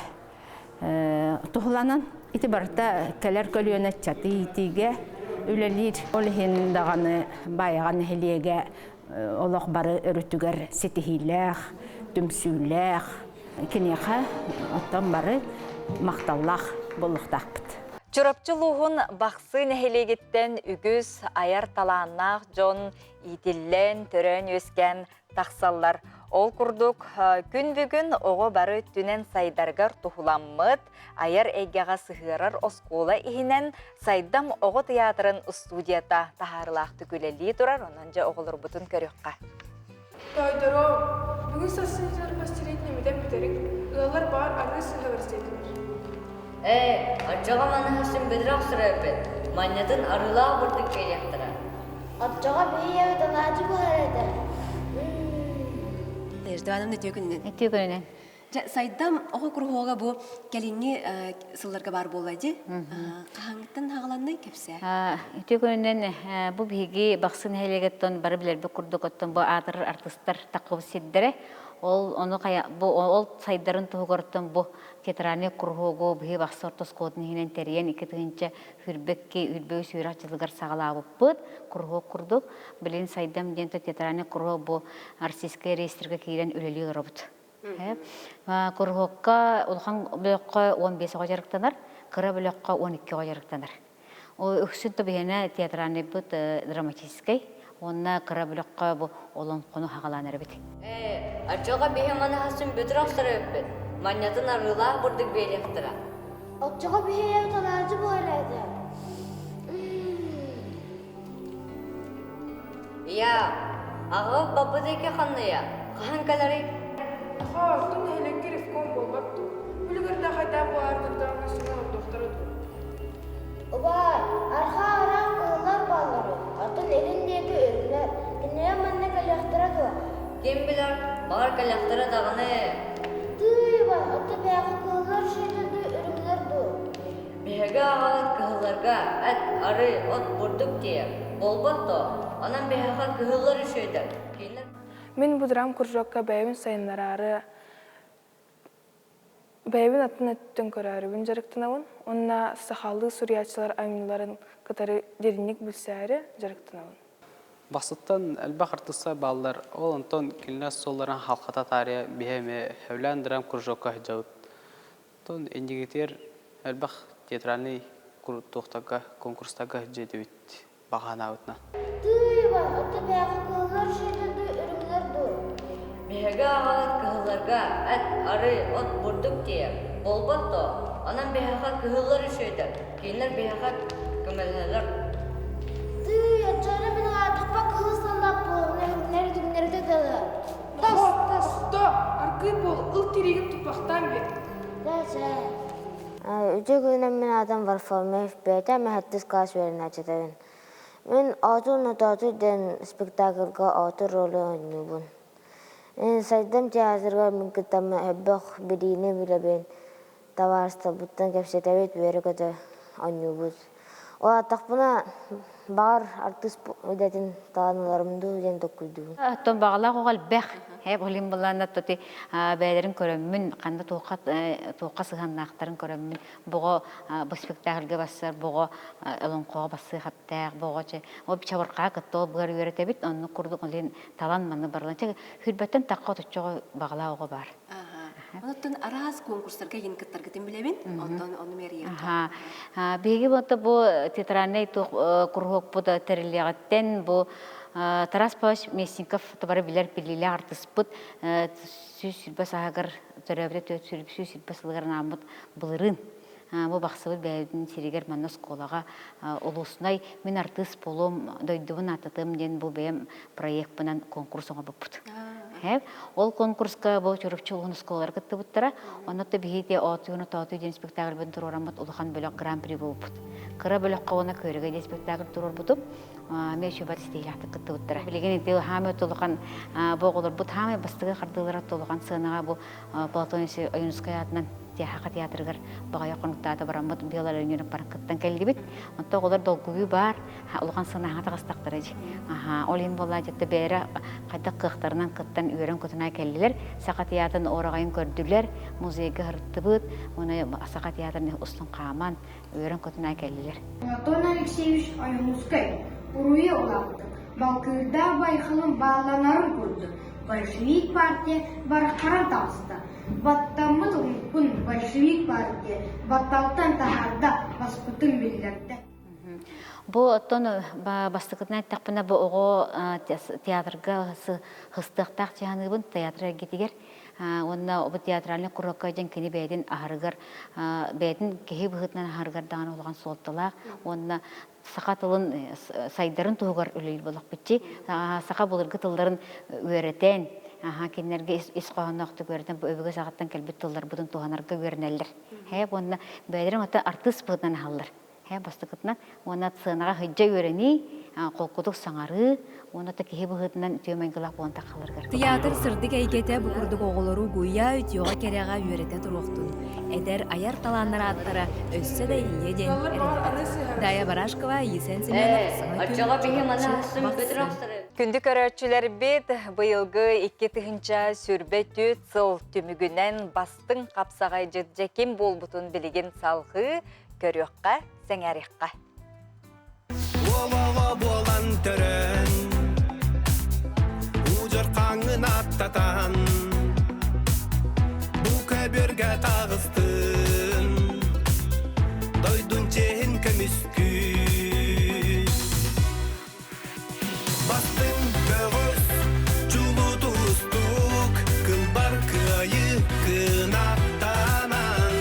туһуланан ити барыта кэлэр көлүөнэ ыччаты иитиигэ үлэлиир. Ол иһин даҕаны Баайаҕа нэһилиэгэ олох бары өрүтүгэр ситиһиилээх, түмсүүлээх, киниэхэ оттон бары махталлаах буолуохтаахпыт. Чурапчы улууһун Бахсы нэһилиэгиттэн үгүс айар талааннаах дьон иитиллэн, төрөөн-үөскээн тахсаллар. Ол курдук, күн бүгүн оҕо бары өттүнэн сайдарыгар туһуламмыт, айар эйгэҕэ сыһыарар оскуола иһинэн Сайдам оҕо тыйаатырын студията таһаарыылаахтык үлэлии турар, онон дьэ оҕолорбутун көрүөххэ. Тоойдороо, бүгүн сарсыҥҥытыгар постелетин имитэн бүтэриҥ, ыаллар баар арыы сыыһа бэрсиэтилэр. Ээ, оччоҕо маныха син бөдүрэ охсоро эппит, манньатын арыылаах бурдук биэриэхтэрэ. Оччоҕо биһиги алаадьы буһар этэ. Надежда үтүө күнүнэн. Үтүө күнүнэн. Дьэ, Сайдам оҕо куруһуога бу кэлиҥҥи сылларга баар буолла дии. Хаһааҥҥыттан хаҕаланнай кэпсээ. Үтүө күнүнэн бу биһиги Бахсы нэһилиэгиттэн бары билэрбит курдук оттон бу аатырар артыыстар таххыбыт сирдэрэ. Ол ону бу ол сайдарын туһугар бу театральный куруһуогу биһи Бахсы орто оскуолатын иһинэн тэрийэн 2022 үрбэ үс үөрэх дьылыгар саҕалаабыппыт куруһуок курдук. Билин Сайдам диэн театральный куруһуок бу Российскай реестргэ киирэн үлэлии олоробут. Куруһуокка улахан бөлөххө 15 оҕо дьарыктанар, кыра бөлөххө 12 оҕо дьарыктанар. Үксүн то биһиэнэ театральныйбыт драматическай уонна кыра бөлөххө бу олоҥхону хаҕалаан эрэбит. Ээ, оччоҕо биһи манаһасын бүтүр охсор эбиппит. Манньатын арыылаах бурдук биэриэхтэрэ. Оччоҕо биһиги алаадьы буолар этэ. Ийээ, Аҕабыт баппыт икки ханныйа, хаһан кэлэрий? Нохоо, оттон нэһилиэккэ ревком буолбат дуо? Үлүгэрдээх айдаан буолаары кырдьаҕаҥҥа сүгэн олордуохтара дуо? Убаай, арҕаа ыраах кыһыллар бааллар, оттон илин диэки үрүҥнэр. Кинилэр манна кэлиэхтэрэ дуо? Ким билэр, баҕар кэлиэхтэрэ даҕаны. Тыый, убай, оттон бэйэҕэ кыһыллар үчүгэйдэр дуу, үрүҥнэр дуу? Биһиги аҕабыт кыһылларга эт, арыы, от, бурдук тиийэр. Буолбат дуо? Онон биһиэхэ кыһыллар үчүгэйдэр. Кинилэр Мин бу драм кружокка бэйэбин сайыннараары, бэйэбин атын өттүн көрөөрүбүн дьарыктанабын уонна сахалыы суруйааччылар айымньыларын кытары дириҥник билсээри дьарыктанабын. Бастыттан элбэх артыыстар бааллар. Ол онтон кинилэр суолларын халхата таарыйа биһи эмиэ сөбүлээн драм кружокка сылдьабыт. Оттон иннигитигэр элбэх театральнай туохтарга, конкурстарга сылдьа этибит баҕа санаабытынан. Тыый, оттон бэйэҕэ кыһыллар үчүгэйдэр дуу, үрүҥнэр дуу? Биһиги аҕабыт кыһылларга эт, арыы, от, бурдук тиийэр. Буолбат дуо? Онон биһиэхэ кыһыллар үчүгэйдэр. Кинилэр биһиэхэ көмөлөһөллөр. Тыый, оччоҕуна мин аатахпа кыһыл саллаат буолуом, үрүҥнэри түҥнэритэ дылы. Тас, тас! Тохтоо, аргыый буол, ыл тириигин туппахтаан биэр. Үтүө күнүнэн мин аатым Варфоломеев Петя, мин сэттис класс үөрэнээччитэбин. Мин Оотур Нотоотуй диэн спектакльга оотур ролу оонньуубун. Сайдам театрга мин кытта элбэх билиини билэбин, табаарыстарбыттан кэпсэтэбит, үөрэ-көтө оонньуубут. Ол ааттахпына, баҕар, артыыс идэтин талан ыларым дуу диэн толкуйдуубун. Оттон баҕалаах оҕо элбэх. Олин былаана тоти бэйэлэрин көрөммүн, ханна туохха туохха сыһыаннаахтарын көрөммүн, боҕо бу спектакльга бассар, боҕо олоҥхоҕо бассыа хаптээх, боҕо чэ ол чабырҕаа кытта ол быар үөрэтэбит, оннук курдук олин талан манны барылан. Чэ хүрбэттэн тахха отуччоҕо баҕалаах оҕо бар. Онтон араас конкурстарга иһин кыттаргытын билэбин. Онтон ону мэрийэххэ. Биһиги бу бу театральнай куруһуокпут тэриллиэҕиттэн бу Тарас Павлович Местников бары билэр биллиилээх артыспыт 120 сааһыгар төрөөбүтэ 120 сылыгар анааммыт былырыын бу бахсыбыт бэйэбитин сиригэр манна оскуолаҕа улууснай мин артыыс буолуом дойдубун ааттатыам диэн бу бэйэм проекпынан конкурс оҥорбуппут. Ол конкурска бу Чурапчы улуһун оскуолалара кыттыбыттара. Онно да биһиги Оотуйуну Тоотуй диэн спектакльбын туруораммыт улахан бөлөх гран-при буолбут. Кыра бөлөххө уонна Күөрэгэй диэн спектакль туруорбутум. Эмиэ үчүгэй ситиһиилээхтик кыттыбыттара. Билигин ити хаамай улахан бу оҕолорбут хаамай бастакы хардыылара улахан сыанаҕа бу Платон Ойуунускай аатынан Саха театрыгар баҕайы хонуктаата бараммыт Белла Леонидовна баран кыттан кэллибит. Онто оҕолор долгуйуу баар, улахан сыанаҕа таҕыстахтара дии. Аха, ол иһин буоллаа дьэтэ бэйэрэ хайдах кыахтарынан кыттан үөрэн-көтөн кэллилэр. Саха театрын уораҕайын көрдүлэр, музейга сырыттыбыт, уонна Саха театрын устун хааман үөрэн-көтөн кэллилэр. Платон Алексеевич Ойуунускай уруйа улааттык, балкыырдаах байҕалын баалланарын курдук большевик партия бараххаран таҕыста. Баттаммыт омукпун большевик партия батталтан таһаарда, баспытын биллэрдэ. Бу оттон бастакытынан эттэхпинэ, бу оҕо театрга сыстыахтаах дьаһаныыбын театр эргитигэр уонна бу театральный курокка дьэн кини бэйэтин аһарыгар бэйэтин киһи быһыытынан аһарыгар даҕаны улахан суолталаах уонна саха тылын сайдарын туһугар үлэлиир буоллахпытчи саха былыргы тылларын үөрэтэн кинилэргэ ис хоһоонноохтук үөрэтэн бу өбүгэ саҕаттан кэлбит тылларбытын туһанарга үөрэнэллэр уонна бэйэлэрин оттон артыыс быһыытынан аһаллар бастакытынан уонна сыанаҕа сылдьа үөрэнии холкутук саҥарыы уонна да киһи быһыытынан үтүө майгылаах буолан таххаларыгар Тыйаатыр сырдык эйгэтэ бу курдук оҕолору угуйа, үтүөҕэ-кэрэҕэ үөрэтэ туруохтун. Эдэр айар талааннар ааттара өссө да иһийиэ диэн эрэнэбит. Дая Барашкова, Есен Семенов, Саҥа күн, Чурапчы, Бахсы. Күндү көрөөччүлэрбит, быйылгы 2024 сыл түмүгүнэн бастыҥ хапсаҕайдьыт дьэ ким буолбутун билигин салҕыы көрүөххэ, сэҥээриэххэ. Уол буолан төрөөн, Уудьар хаҥын аттатан, Бу көбүөргэ таҕыстын, Дойдун чиэһин көмүскүү. Бастыҥ бөҕөс, чулуу тустуук, Кылбар кыайыы кынаттанан,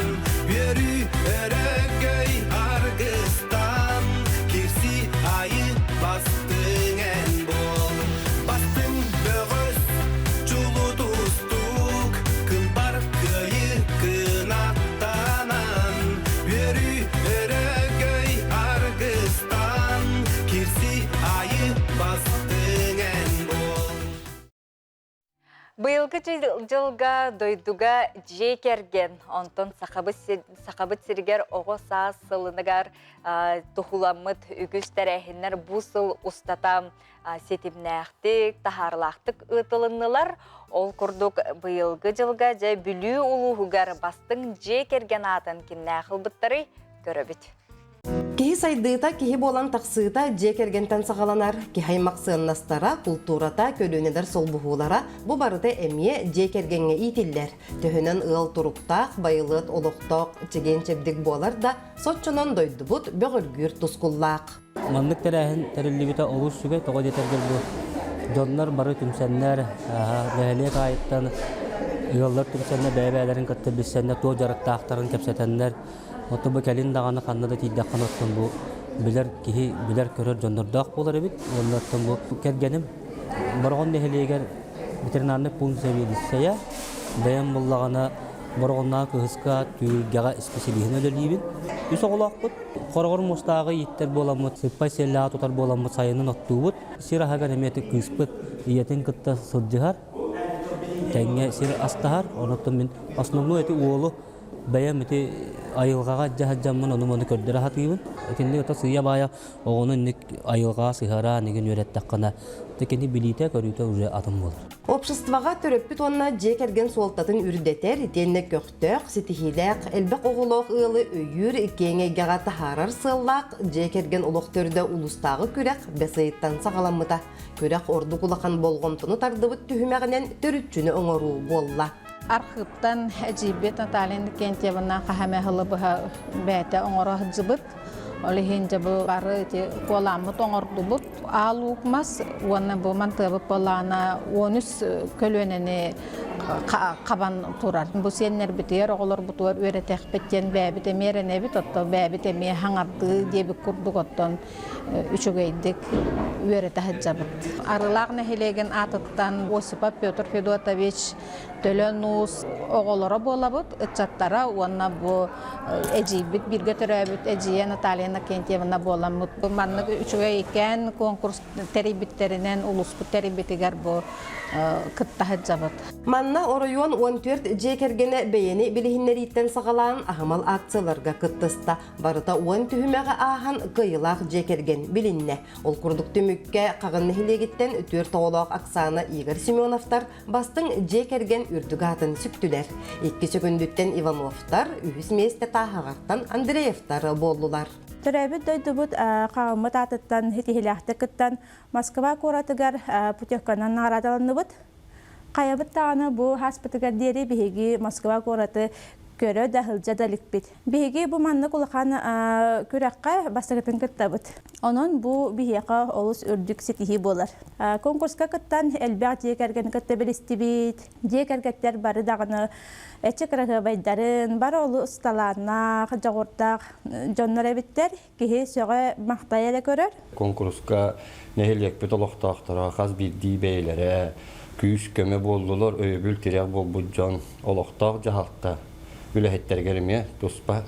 Үөрүү өрөгөй аргыстан, Кирси айы бастыҥ эн буол. Бастыҥ Быйылгы дьылга дойдуга дьиэ кэргэн, онтон Сахабыт сиригэр оҕо саас сылыныгар туһуламмыт үгүс тэрээһиннэр бу сыл устата ситимнээхтик, таһаарылаахтык ыытылыннылар. Ол курдук быйылгы дьылга дьэ Бүлүү улууһугар бастыҥ дьиэ кэргэн аатын кимнээх ылбыттарый көрөбүт. Киһи сайдыыта, киһи буолан тахсыыта дьиэ кэргэнтэн саҕаланар. Киһи аймах сыаннастара, култуурата, көлүөнэлэр солбуһуулара бу барыта эмиэ дьиэ кэргэҥҥэ иитиллэр. Төһөнөн ыал туруктаах, байылыат олохтоох, чэгиэн-чэбдик буолар да, соччонон дойдубут бөҕөргүүр тускуллаах. Маннык тэрээһин тэриллибитэ олус үчүгэй, тоҕо диэтэргэр бу дьоннор бары түмсэннэр, нэһилиэк аайыттан ыаллар түмсэннэр бэйэ-бэйэлэрин кытта билсэннэр, туох дьарыктаахтарын кэпсэтэннэр, Оттон бу кэлин даҕаны ханна да тиийдэххинэ оттон бу билэр киһи билэр-көрөр дьоннордоох буолар эбит. Уонна оттон бу кэргэним Бороҕон нэһилиэгэр ветеринарнай пункт сэбиэдиссэйэ. Бэйэм буллаҕына Бороҕоннооҕу кыһыска түһүлгэҕэ исписэлииһин үлэлиибин. Үс оҕолоохпут. Хороҕор муостааҕы ииттэр буоламмыт, сыппай сиэллээҕи тутар буоламмыт сайынын оттуубут. Сир аһыгар эмиэ кыыспыт ийэтин кытта сылдьыһар, тэҥҥэ сир астаһар. Онон мин основной эти уолу Бэйэм ити айылҕаҕа дьаһадьаммын ону-маны көрдөрө сатыыбын. Итинник ото сыыйа-баайа оҕону инник айылҕаҕа сыһыараан игин үөрэттэххинэ, кини билиитэ-көрүүтэ уже атын буолар. Обществоҕа төрөппүт уонна дьиэ кэргэн суолтатын үрдэтэр, итиэннэ көхтөөх, ситиһиилээх, элбэх оҕолоох ыалы өйүүр, киэҥ эйгэҕэ таһаарар сыаллаах дьиэ кэргэн олох төрдө улуустааҕы күрэх бэс ыйыттан саҕаламмыта. Күрэх ордук улахан болҕомтону тардыбыт түһүмэҕинэн төрүччүнү оҥоруу буолла. Архыыптан эдьиийбит Наталья Иннокентьевна хаһа эмэ сылы быһа бэйэтэ оҥоро сылдьыбыт. Ол иһин дьэ бу бары ити куолааммыт оҥордубут. Аал луук мас уонна бу мантыабыт буоллаҕына 13 көлүөнэни хабан турар. Бу сиэннэрбитигэр, оҕолорбутугар үөрэтиэхпит диэн бэйэбит эмиэ эрэнэбит, оттон бэйэбит эмиэ хаҥардыы диэбит курдук оттон үчүгэйдик үөрэтэ сылдьабыт. Арыылаах нэһилиэгин аатыттан Осипов Петр Федотович Төлөн Уус оҕолоро буолабыт, ыччаттара уонна бу эдьиийбит бииргэ төрөөбүт эдьиийэ Наталья Иннокентьевна буоламмыт. Бу маннык үчүгэй иккээн конкурс тэрийбиттэринэн улууспут тэрийбитигэр бу кытта сылдьабыт. Манна оройуон 14 дьиэ кэргэнэ бэйэни билиһиннэрииттэн саҕалаан аһымал акцияларга кыттыста. Барыта 10 түһүмэҕи ааһан кыайыылаах дьиэ кэргэн билиннэ. Ол курдук түмүккэ Хаҕын нэһилиэгиттэн түөрт оҕолоох Оксана Игорь Семеновтар бастыҥ дьиэ кэргэн үрдүк аатын сүктүлэр. Икки сөкүндүттэн Ивановтар, үһүс миэстэ Тааһаҕартан Андреевтар буоллулар. Төрөөбүт дойдубут Хаҕыммыт аатыттан ситиһиилээхтик кыттан Москва куоратыгар путевканан наҕараадаланныбыт. Хайабыт даҕаны бу ааспытыгар диэри биһиги Москва куораты көрө да сылдьа да иликпит. Биһиги бу маннык улахан күрэххэ бастакытын кыттабыт. Онон бу биһиэхэ олус үрдүк ситиһии буолар. Конкурска кыттан элбэх дьиэ кэргэни кытта билистибит. Дьиэ кэргэттэр бары даҕаны эчи кыраһыабайдарын, бары олус талааннаах, дьоҕурдаах дьоннор эбиттэр. Киһи сөҕө махтайа эрэ көрөр. Конкурска нэһилиэкпит олохтоохторо хас биирдии бэйэлэрэ күүс-көмө буоллулар, өйөбүл-тирэх буолбут дьон олохтоох дьаһалта үлэһиттэригэр эмиэ туспа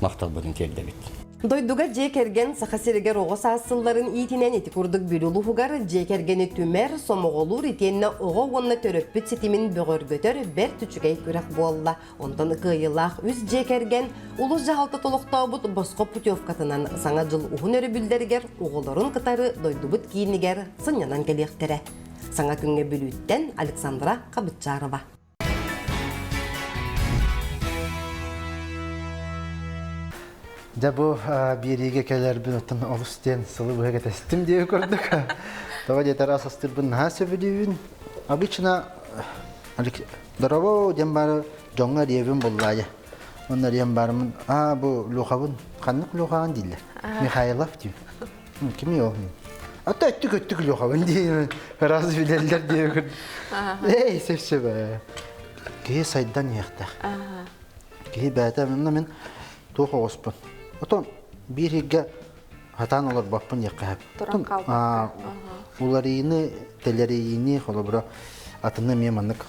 махталбытын тиэрдэбит. Дойдуга дьиэ кэргэн Саха сиригэр оҕо саас сылларын иитинэн ити курдук Бүлүү улууһугар дьиэ кэргэни түмэр, сомоҕолуур итиэннэ оҕо уонна төрөппүт ситимин бөҕөргөтөр бэрт үчүгэй күрэх буолла. Онтон кыайыылаах үс дьиэ кэргэн улуус дьаһалтата олохтообут босхо путевкатынан Саҥа дьыл уһун өрөбүллэригэр оҕолорун кытары дойдубут киинигэр сынньанан кэлиэхтэрэ. Саҥа күҥҥэ Бүлүүттэн Александра Хабытчарова. Дьэ бу биэриигэ кэлэрбин оттон олус диэн сылы быһа кэтэстим диэби көрдүк. Тоҕо диэтэр ас астыырбын наһаа сөбүлүүбүн. Обычно Дорообо диэн баары дьоҥҥо эриэбин буллаайа. Онно эриэн баарымын аа бу Лухабын ханнык Лухаҕын дииллэр. Михайлов диим. Кимий ол? Ата өттүк өттүк Лухабын диим. Раз билэллэр диэбин. Эй сөп сөп. Киһи сайдан иһиэхтээх. Киһи бэйэтэ манна мин туох оҕуспун. Отон биир иһиггэ хатаан олорбоппун диэххэ сөп. Туран хаалбакка. Уларыйыыны, тэлэрийиини холобура атыны эмиэ маннык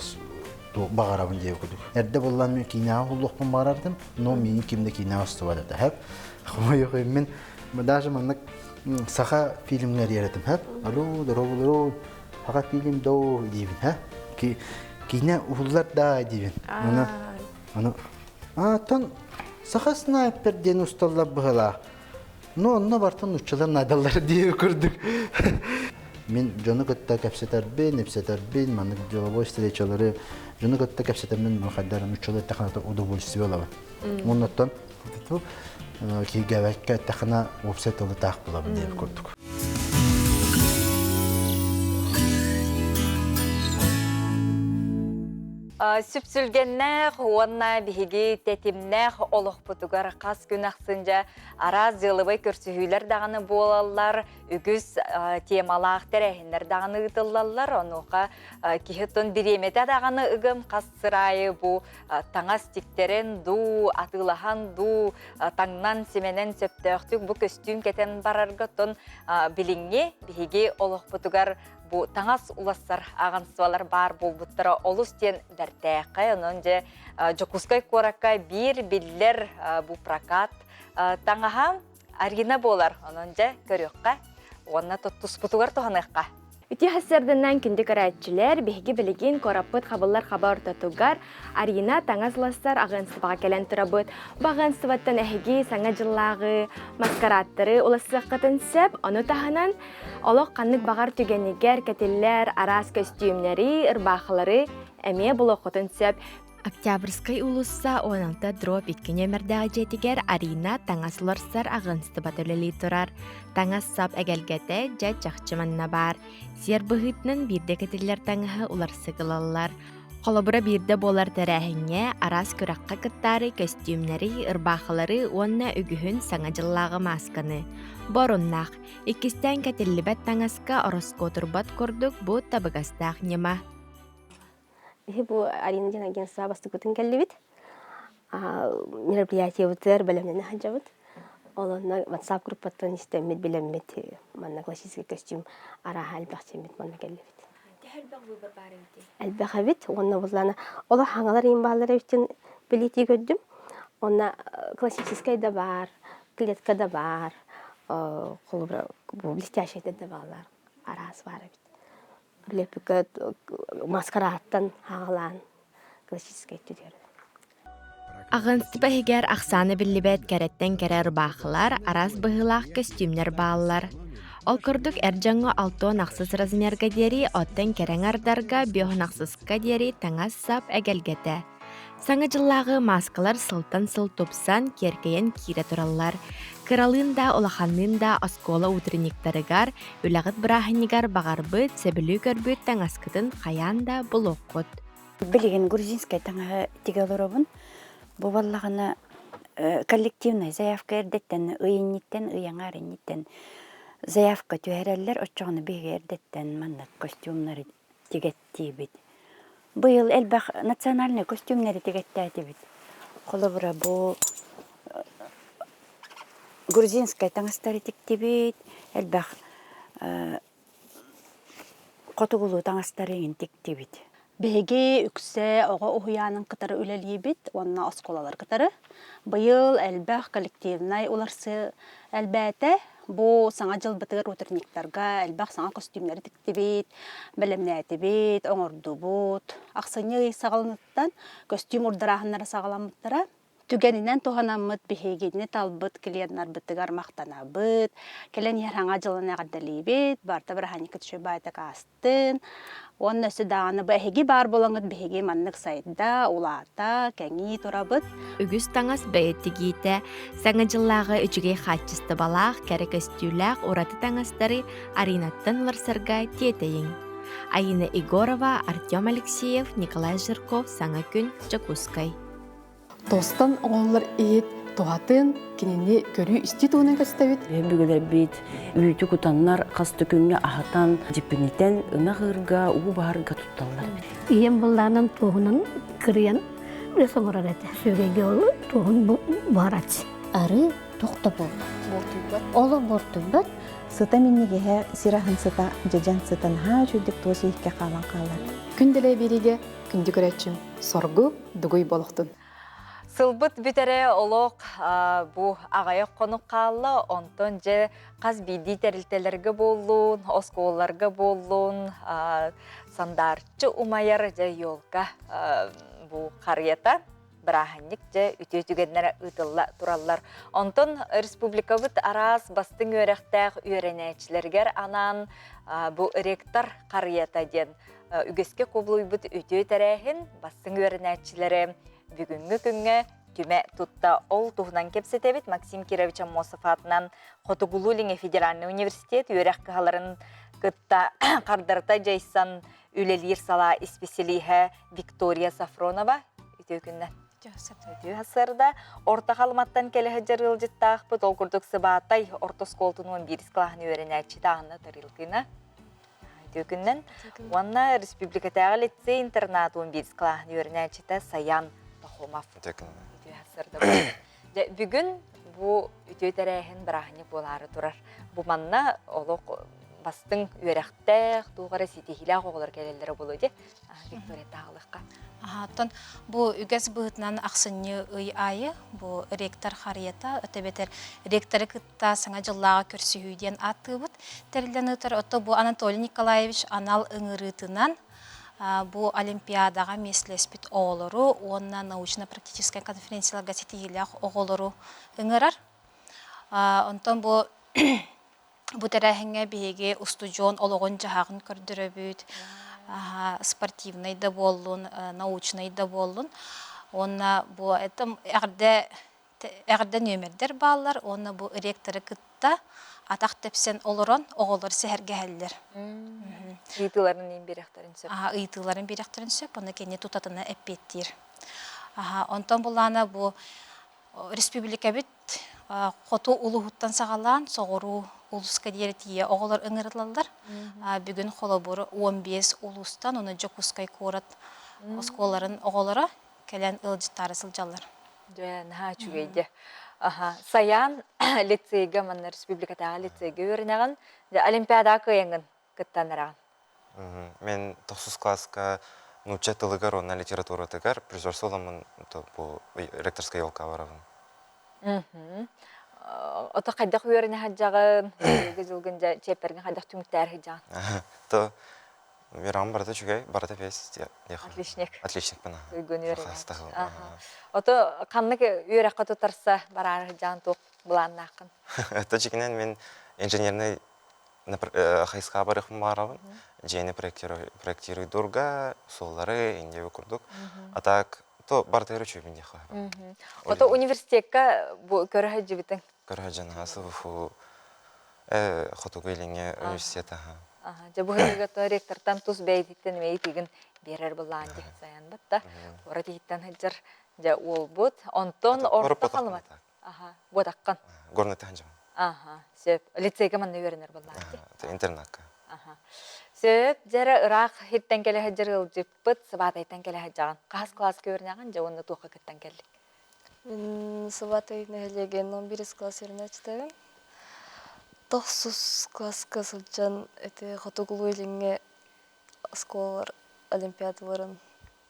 баҕарабын диэбит курдук. Эрдэ буллан мин киинэҕэ уһуллуохпун баҕарардым, но миигин ким да киинэҕэ устубат этэ. Хэп. Хомойуох мин даже маннык саха фильмҥа эриэретим хэп. Алло, здорово, саха фильм доо диибин, ха. Киинэ уһуллар даа диибин. Аны аны аатан саха снайпер диэн усталлар быһылаах. Ну онно бартан нууччалар наадаллар дии курдук. Мин дьону кытта кэпсэтэрбин, ипсэтэрбин, маннык деловой встречалары дьону кытта кэпсэтэммин хайдар нууччалыы эттэххинэ удовольствие ылабын. Оннуттан кииргэбэккэ эттэххинэ уопсай тылы таах булабын диэбит курдук. Сүпсүлгэннээх уонна биһиги тэтимнээх олохпутугар хас күн ахсын дьэ араас дьыалабай көрсүһүүлэр даҕаны буолаллар, үгүс темалаах тэрээһиннэр даҕаны ыытыллаллар. Онуоха киһи тун бириэмэтэ даҕаны ыгым хас сыраайы бу таҥас тиктэрэн дуу, атыылаһан дуу, таҥнан, симэнэн сөптөөхтүк бу көстүүм кэтэн барарга тон билиҥҥи биһиги олохпутугар бу таҥас улассар аҕынсыбалар баар буолбуттара олус диэн бэртээхэй. Онон дьэ Дьокуускай куоракка биир биллэр бу прокат таҥаһа Арина буолар. Онон дьэ көрүөххэ уонна туспутугар туһаныахха. Үтүө сарсыарданнан күндү көрөөччүлэр, биһиги билигин куораппыт хабыллар хаба ортотугар Арина таҥас улассар аҕыанстыбаҕа кэлэн турабыт. Бу аҕыанстыбаттан эһиги саҥа дьыллааҕы маскарааттары улассыаххытын сөп. Ону таһынан олох ханнык баҕар түгэнигэр кэтиллэр араас көстүүмнэри, ырбаахылары эмиэ булуоххутун сөп. Октябрьскай уулусса 16 дробь 2 нүөмэрдээх дьиэтигэр Арина таҥас уларсар аҕынстыбата үлэлии турар. Таҥас-сап эгэлгэтэ дьэ чахчы манна баар. Сиэр быһыытынан биирдэ кэтиллэр таҥаһы уларсык ылаллар. Холобура биирдэ буолар тэрээһиҥҥэ араас күрэххэ кыттаары көстүүмнэри, ырбаахылары уонна үгүһүн Саҥа дьыллааҕы маасканы. Бу оруннаах. Иккистээн кэтиллибэт таҥаска ороскуотурбат курдук бу табыгастаах ньыма. Биһи бу Арина диэн агентство бастакытын кэллибит. Мероприятиебытыгар бэлэмнэнэ сылдьабыт. Ол онно WhatsApp группаттан истэммит, билэммит манна классический костюм арааһа элбэх симмит манна кэллибит. Төһө элбэх выбор баар эбитий? Элбэх эбит. Уонна буллана олох хаҥалар иин бааллар эбитин билиитии көрдүм. Онно классическай да баар, клетка да баар, холобура блестящий да бааллар араас баар эбит. Лепика маскарааттан хаалаан классическай түгэр. Аҕынстыба иһигэр ахсаана биллибэт кэрэттэн кэрэ ырбаахылар, араас быһыылаах көстүүмнэр бааллар. Ол курдук эр дьоҥҥо 68 размерга диэри, оттон кэрэ аҥардарга 58-ка диэри таҥас-сап эгэлгэтэ. Саҥа дьыллааҕы мааскалар сылтан сыл тупсан, киэркэйэн киирэ тураллар. Кыралыын да, улаханныын да оскуола утренниктарыгар, үлэҕит бырааһынньыгар баҕарбыт, сөбүлүү көрбүт таҥаскытын хайаан да булуоххут. Билигин грузинскай таҥаһы тигэ олоробун. Бу буоллаҕына коллективнай заявка эрдэттэн ый инниттэн, ый аҥаар инниттэн заявка түһэрэллэр. Оччоҕуна биһиги эрдэттэн маннык костюмнары тигэттиибит. Быйыл элбэх национальнай костюмнары тигэттээтибит. Холобура, бу грузинскай таҥастары тиктибит, элбэх хотугулуу таҥастары иҥин тиктибит. Биһиги үксэ оҕо уһуйаанын кытары үлэлиибит уонна оскуолалары кытары. Быйыл элбэх коллективнай уларсыы элбээтэ. Бу саҥа дьылбытыгар утренниктарга элбэх саҥа көстүүмнэри тиктибит, бэлэмнээтибит, оҥордубут. Ахсынньы ый саҕаланыттан көстүүм урдарааһыннара саҕаламмыттара. Түгэнинэн туһанаммыт биһигини талбыт клиеннарбытыгар махтанабыт, кэлэн иһэр саҥа дьылын эҕэрдэлиибит, барыта бырааһынньыккыт үчүгэй баайдык аастын. Уонна өссө даҕаны бу эһиги баар буолаҥҥыт биһиги маннык сайда, улаата, кэҥии турабыт. Үгүс таҥас бэйэ тигиитэ, Саҥа дьыллааҕы үчүгэй хаачыстыбалаах, кэрэ көстүүлээх ураты таҥастары Аринаттан уларсарга тиэтэйиҥ. Айыына Егорова, Артем Алексеев, Николай Жирков Саҥа күн, Дьокуускай. Тостон оҥоһуллар иһит туһатын, кинини көрүү-истии туһунан көстөбүт. Өбүгэлэрбит үүтү кутаннар хас да күҥҥэ аһатан, дьиппинитэн ынах ыырга, уу баһарга тутталлар. Ийэм былаанын туоһунан кырыйан үлэс оҥорор этэ. Сүөгэйгэ ол туоһун буһарач. Арыы тохто буолбат. Олох буортуйбат. Сыта минньигэһэ, сир аһын сыта, дьэдьэн сыта наһаа үчүгдүк туос иһиккэ хаалан хаалар. Күн дэлэй биэриигэ күндү көрөөччүм, соргу дугуй болохтун. Сылбыт бүтэрэ олох бу аҕыйах хонук хаалла, онтон дьэ хас биирдии тэрилтэлэргэ буоллун, оскуолаларга буоллун сандаарчы умайар дьэ елка бу харыйата бырааһынньык дьэ үтүө түгэннэрэ ыытылла тураллар. Онтон республикабыт араас бастыҥ үөрэхтээх үөрэнээччилэригэр анаан бу ректор харыйата диэн үгэскэ кубулуйбут үтүө тэрээһин бастыҥ үөрэнээччилэрэ бүгүҥҥү күҥҥэ түмэ тутта. Ол туһунан кэпсэтэбит Максим Кирович Аммосов аатынан Хотугулуу-Илиҥҥи федеральнай университет үөрэх кыһаларын кытта хардарыта дьайсан үлэлиир салаа исписэлииһэ Виктория Сафронова. Үтүө күннэр. Үтүө сарсыарда. Орто Халыматтан кэлэ сылдьар ыалдьыттаахпыт. Ол курдук Сыбаатай орто оскуолатын 11 кылааһын үөрэнээччитэ Анна Тарилкина. Үтүө Уонна республикатааҕы лицей-интернат 11 кылааһын үөрэнээччитэ Саян Пахомов. Үтүө Бүгүн бу үтүө тэрээһин бырааһынньык буолаары турар. Бу манна олох бастыҥ үөрэхтээх, туох эрэ ситиһиилээх оҕолор кэлэллэрэ буолуо дии. Виктория таалыхха. Оттон бу үгэс быһыытынан ахсынньы ый аайы бу ректор харыйата, эбэтэр ректоры кытта Саҥа дьыллааҕы көрсүһүү диэн ааттыыбыт тэриллэн ыытар. Оттон бу Анатолий Николаевич анал ыҥырыытынан бу Олимпиадаҕа миэстэлэспит оҕолору уонна научно-практическай конференцияларга ситиһиилээх оҕолору ыҥырар. Онтон бу бу тэрээһиҥҥэ биһиги устудьуон олоҕун-дьаһаҕын көрдөрөбүт, спортивнай да буоллун, научнай да буоллун. Уонна бу это эҕэрдэ Эҕэрдэ нүөмэрдэр бааллар уонна бу ректоры кытта атах тэпсэн олорон оҕолор сэһэргэһэллэр. Ыйытыыларын иин биэрэхтэрин сөп. Ыйытыыларын биэрэхтэрин сөп, ону кини тутатына эппиэттиир. Онтон булаана бу республикабыт хоту улууһуттан саҕалаан соҕуруу улууска диэри тиийэ оҕолор ыҥырыллаллар. Бүгүн холобур 15 улуустан, уонна Дьокуускай куорат оскуолаларын оҕолоро кэлэн ыалдьыттаары сылдьаллар. Дьэ, наһаа үчүгэй дьэ. Аха, Саян лицейгэ манна республикатааҕы лицейгэ үөрэнэҕин. Дьэ, олимпиадаҕа кыайаҥҥын кыттан эрэҕин. Мен тохсус класска нуучча тылыгар уонна литературатыгар призер соламмын бу ректорскай елка барабын. Ото хайдах үөрэнэ сылдьаҕын, дьылгын дьэ чиэппэргин хайдах түмүктээр сылдьаҕын? То Үөрэҕим барыта үчүгэй, барыта бэс Отличник. Отличникпын. Туйгун үөрэнээччи. Ото ханнык үөрэххэ тутарса бараары сылдьаҕын туох былааннааххын? Это дьиҥинэн мин инженерный хайысхаҕа барыахпын баҕарабын. Дьиэни проектируйдуурга, суоллары, индиэби курдук. А так, то барытыгар үчүгэйбин диэххэ. Ото университекка бу көрө сылдьыбытыҥ? Көрө сылдьан СВФУ Хотугу Илиҥҥи университет аха. Дьэ бу һыгыгата ректортан тус бэйэтиттэн эмиэ биэрэр былаан дии сайан батта. Куорат иһиттэн сылдьар дьэ уолбут. Онтон орто халымат. Аха, буотаххын. Горный таханжам. Аха, сөп. Лицейгэ манна үөрэнэр былаан дии. Интернакка. Аха. Сөп, дьэрэ ыраах хиртэн кэлэ сылдьар ыалдьыппыт, Сыбаатайтан кэлэ сылдьаҕын. Хаһыс класска үөрэнэҕин, дьэ уонна туохха кыттан кэллик? Мин Сыбатай нэһилиэгин 11 класс үөрэнээччитэбин. Тохсус класска сылдьан ити Хотугулуу-Илиҥҥи оскуолалар олимпиадаларын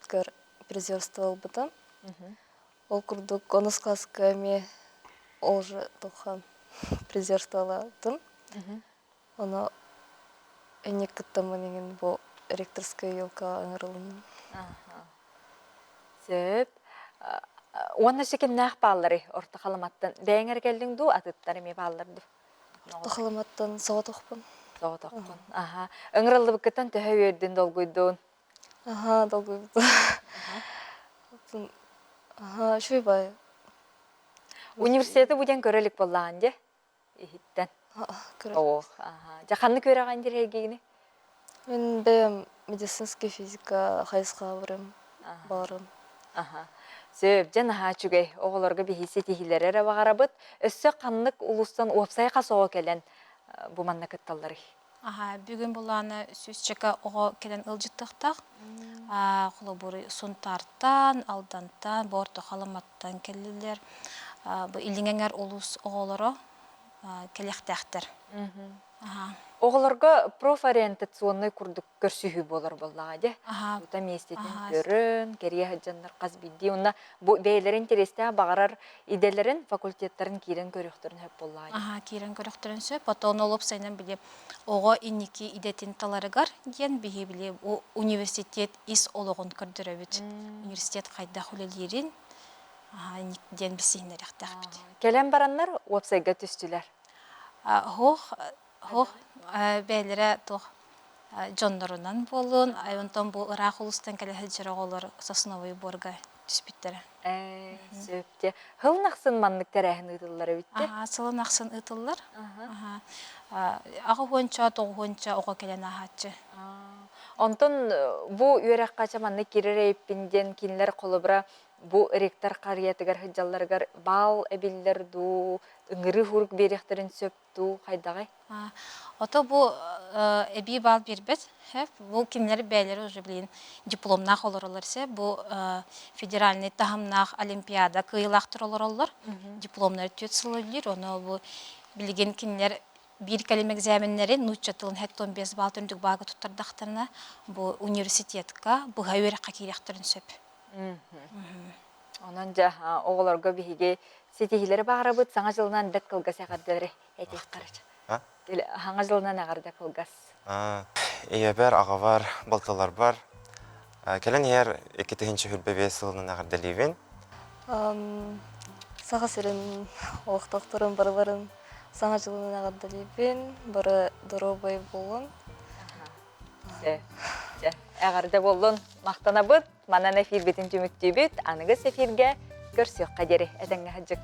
көр призерство ылбытым. Ол курдук онус класска эмиэ ол же туха призерстволаатым. Ону инник кыттаммын иҥин бу ректорская елка ыҥырылынным. Сөп. Уонна өссө кимнээх баалларый Орто Халыматтан? Бэйэҥ эрэ кэллиҥ дуу, атыттар эмиэ бааллар дуу? Орто Халыматтан соҕотохпун. Соҕотохпун. Аха. Ыҥырыллыбыккыттан төһө үөрдүн, долгуйдун? Аха, долгуйбутум. Аха, үчүгэй баайы. Университеты бу диэн көрө илик буоллаҕын дьэ? Иһиттэн. Ох, аха. Дьэ ханнык үөрэҕин дирэйгигини? Мин бэйэм медицинскэй физика хайысхаҕа барым, баҕарым. Аха. Сөп, дьэ наһаа үчүгэй. Оҕолорго биһи ситиһиилэри эрэ баҕарабыт. Өссө ханнык улуустан уопсай хас оҕо кэлэн бу манна кытталларый? Аха, бүгүн булаана сүүсчэкэ оҕо кэлэн ыалдьыттыахтаах. Холобур, Сунтаартан, Алдантан, Борто Халаматтан кэллилэр. Бу Илиҥ эҥэр улуус оҕолоро кэлиэхтээхтэр. Оҕолорго профориентационнай курдук көрсүһүү буолар буоллаҕа дьэ. Тута миэстэтин көрөн, кэрийэ сылдьаннар хас биирдии уонна бу бэйэлэрин интэриэстээх баҕарар идэлэрин, факультеттарын киирэн көрүөхтэрин сөп буоллаҕа дии. Аһаа, киирэн көрүөхтэрин сөп. Потом ол уопсайынан били оҕо инники идэтин таларыгар диэн биһи били университет ис олоҕун көрдөрөбүт. Университет хайдах үлэлиирин диэн билсиһиннэриэхтээхпит. Кэлэн бараннар уопсайга түстүлэр. Оһох, оһох бэйэлэрэ туох дьоннорунан буоллун, онтон бу ыраах улуустан кэлэ сылдьар оҕолор сосновый буорга түспүттэрэ. Сөп дьэ. Сылын ахсын маннык тэрээһин ыытыллар эбит дии. Сылын ахсын ыытыллар. Аҕыһуонча, тоҕуһуонча оҕо кэлэн ааһааччы. Онтон бу үөрэххэ ча маннык киирэр эбиппин диэн кинилэр холобура бу ректор харыйатыгар сылдьалларыгар баал эбиллэр дуу, ыҥырыы хурук биэриэхтэрин сөп дуу, хайдаҕый? Ото бу эбии баал биэрбэт. Бу кинилэр бэйэлэрэ уже билигин дипломнаах олороллор се. Бу федеральный таһымнаах олимпиада кыайыылаахтар олороллор. Дипломнары түөрт сыл үлэлиир. Ону бу билигин кинилэр биир кэлим экзаменнэрин нуучча тылын 75 баал үрдүк баалга туттардахтарына бу университетка быһа үөрэххэ киириэхтэрин сөп. Онон дьэ оҕолорго биһиги ситиһиилэри баҕарабыт саҥа дьылынан бэрт кылгас эҕэрдэлэри этиэххэ Саҥа дьылынан эҕэрдэ кылгас. Ийэбэр, аҕабар, балтыларбар кэлэн иһэр 2025 сылынан эҕэрдэлиибин. Саха сирин олохтоохторун барыларын Саҥа дьылынан эҕэрдэлиибин, бары доруобай буолун. Дьэ, эҕэрдэ буоллун. Махтанабыт. Манан эфирбитин түмүктүүбүт. Аныгыс эфиргэ көрсүөххэ диэри этэҥҥэ сылдьык.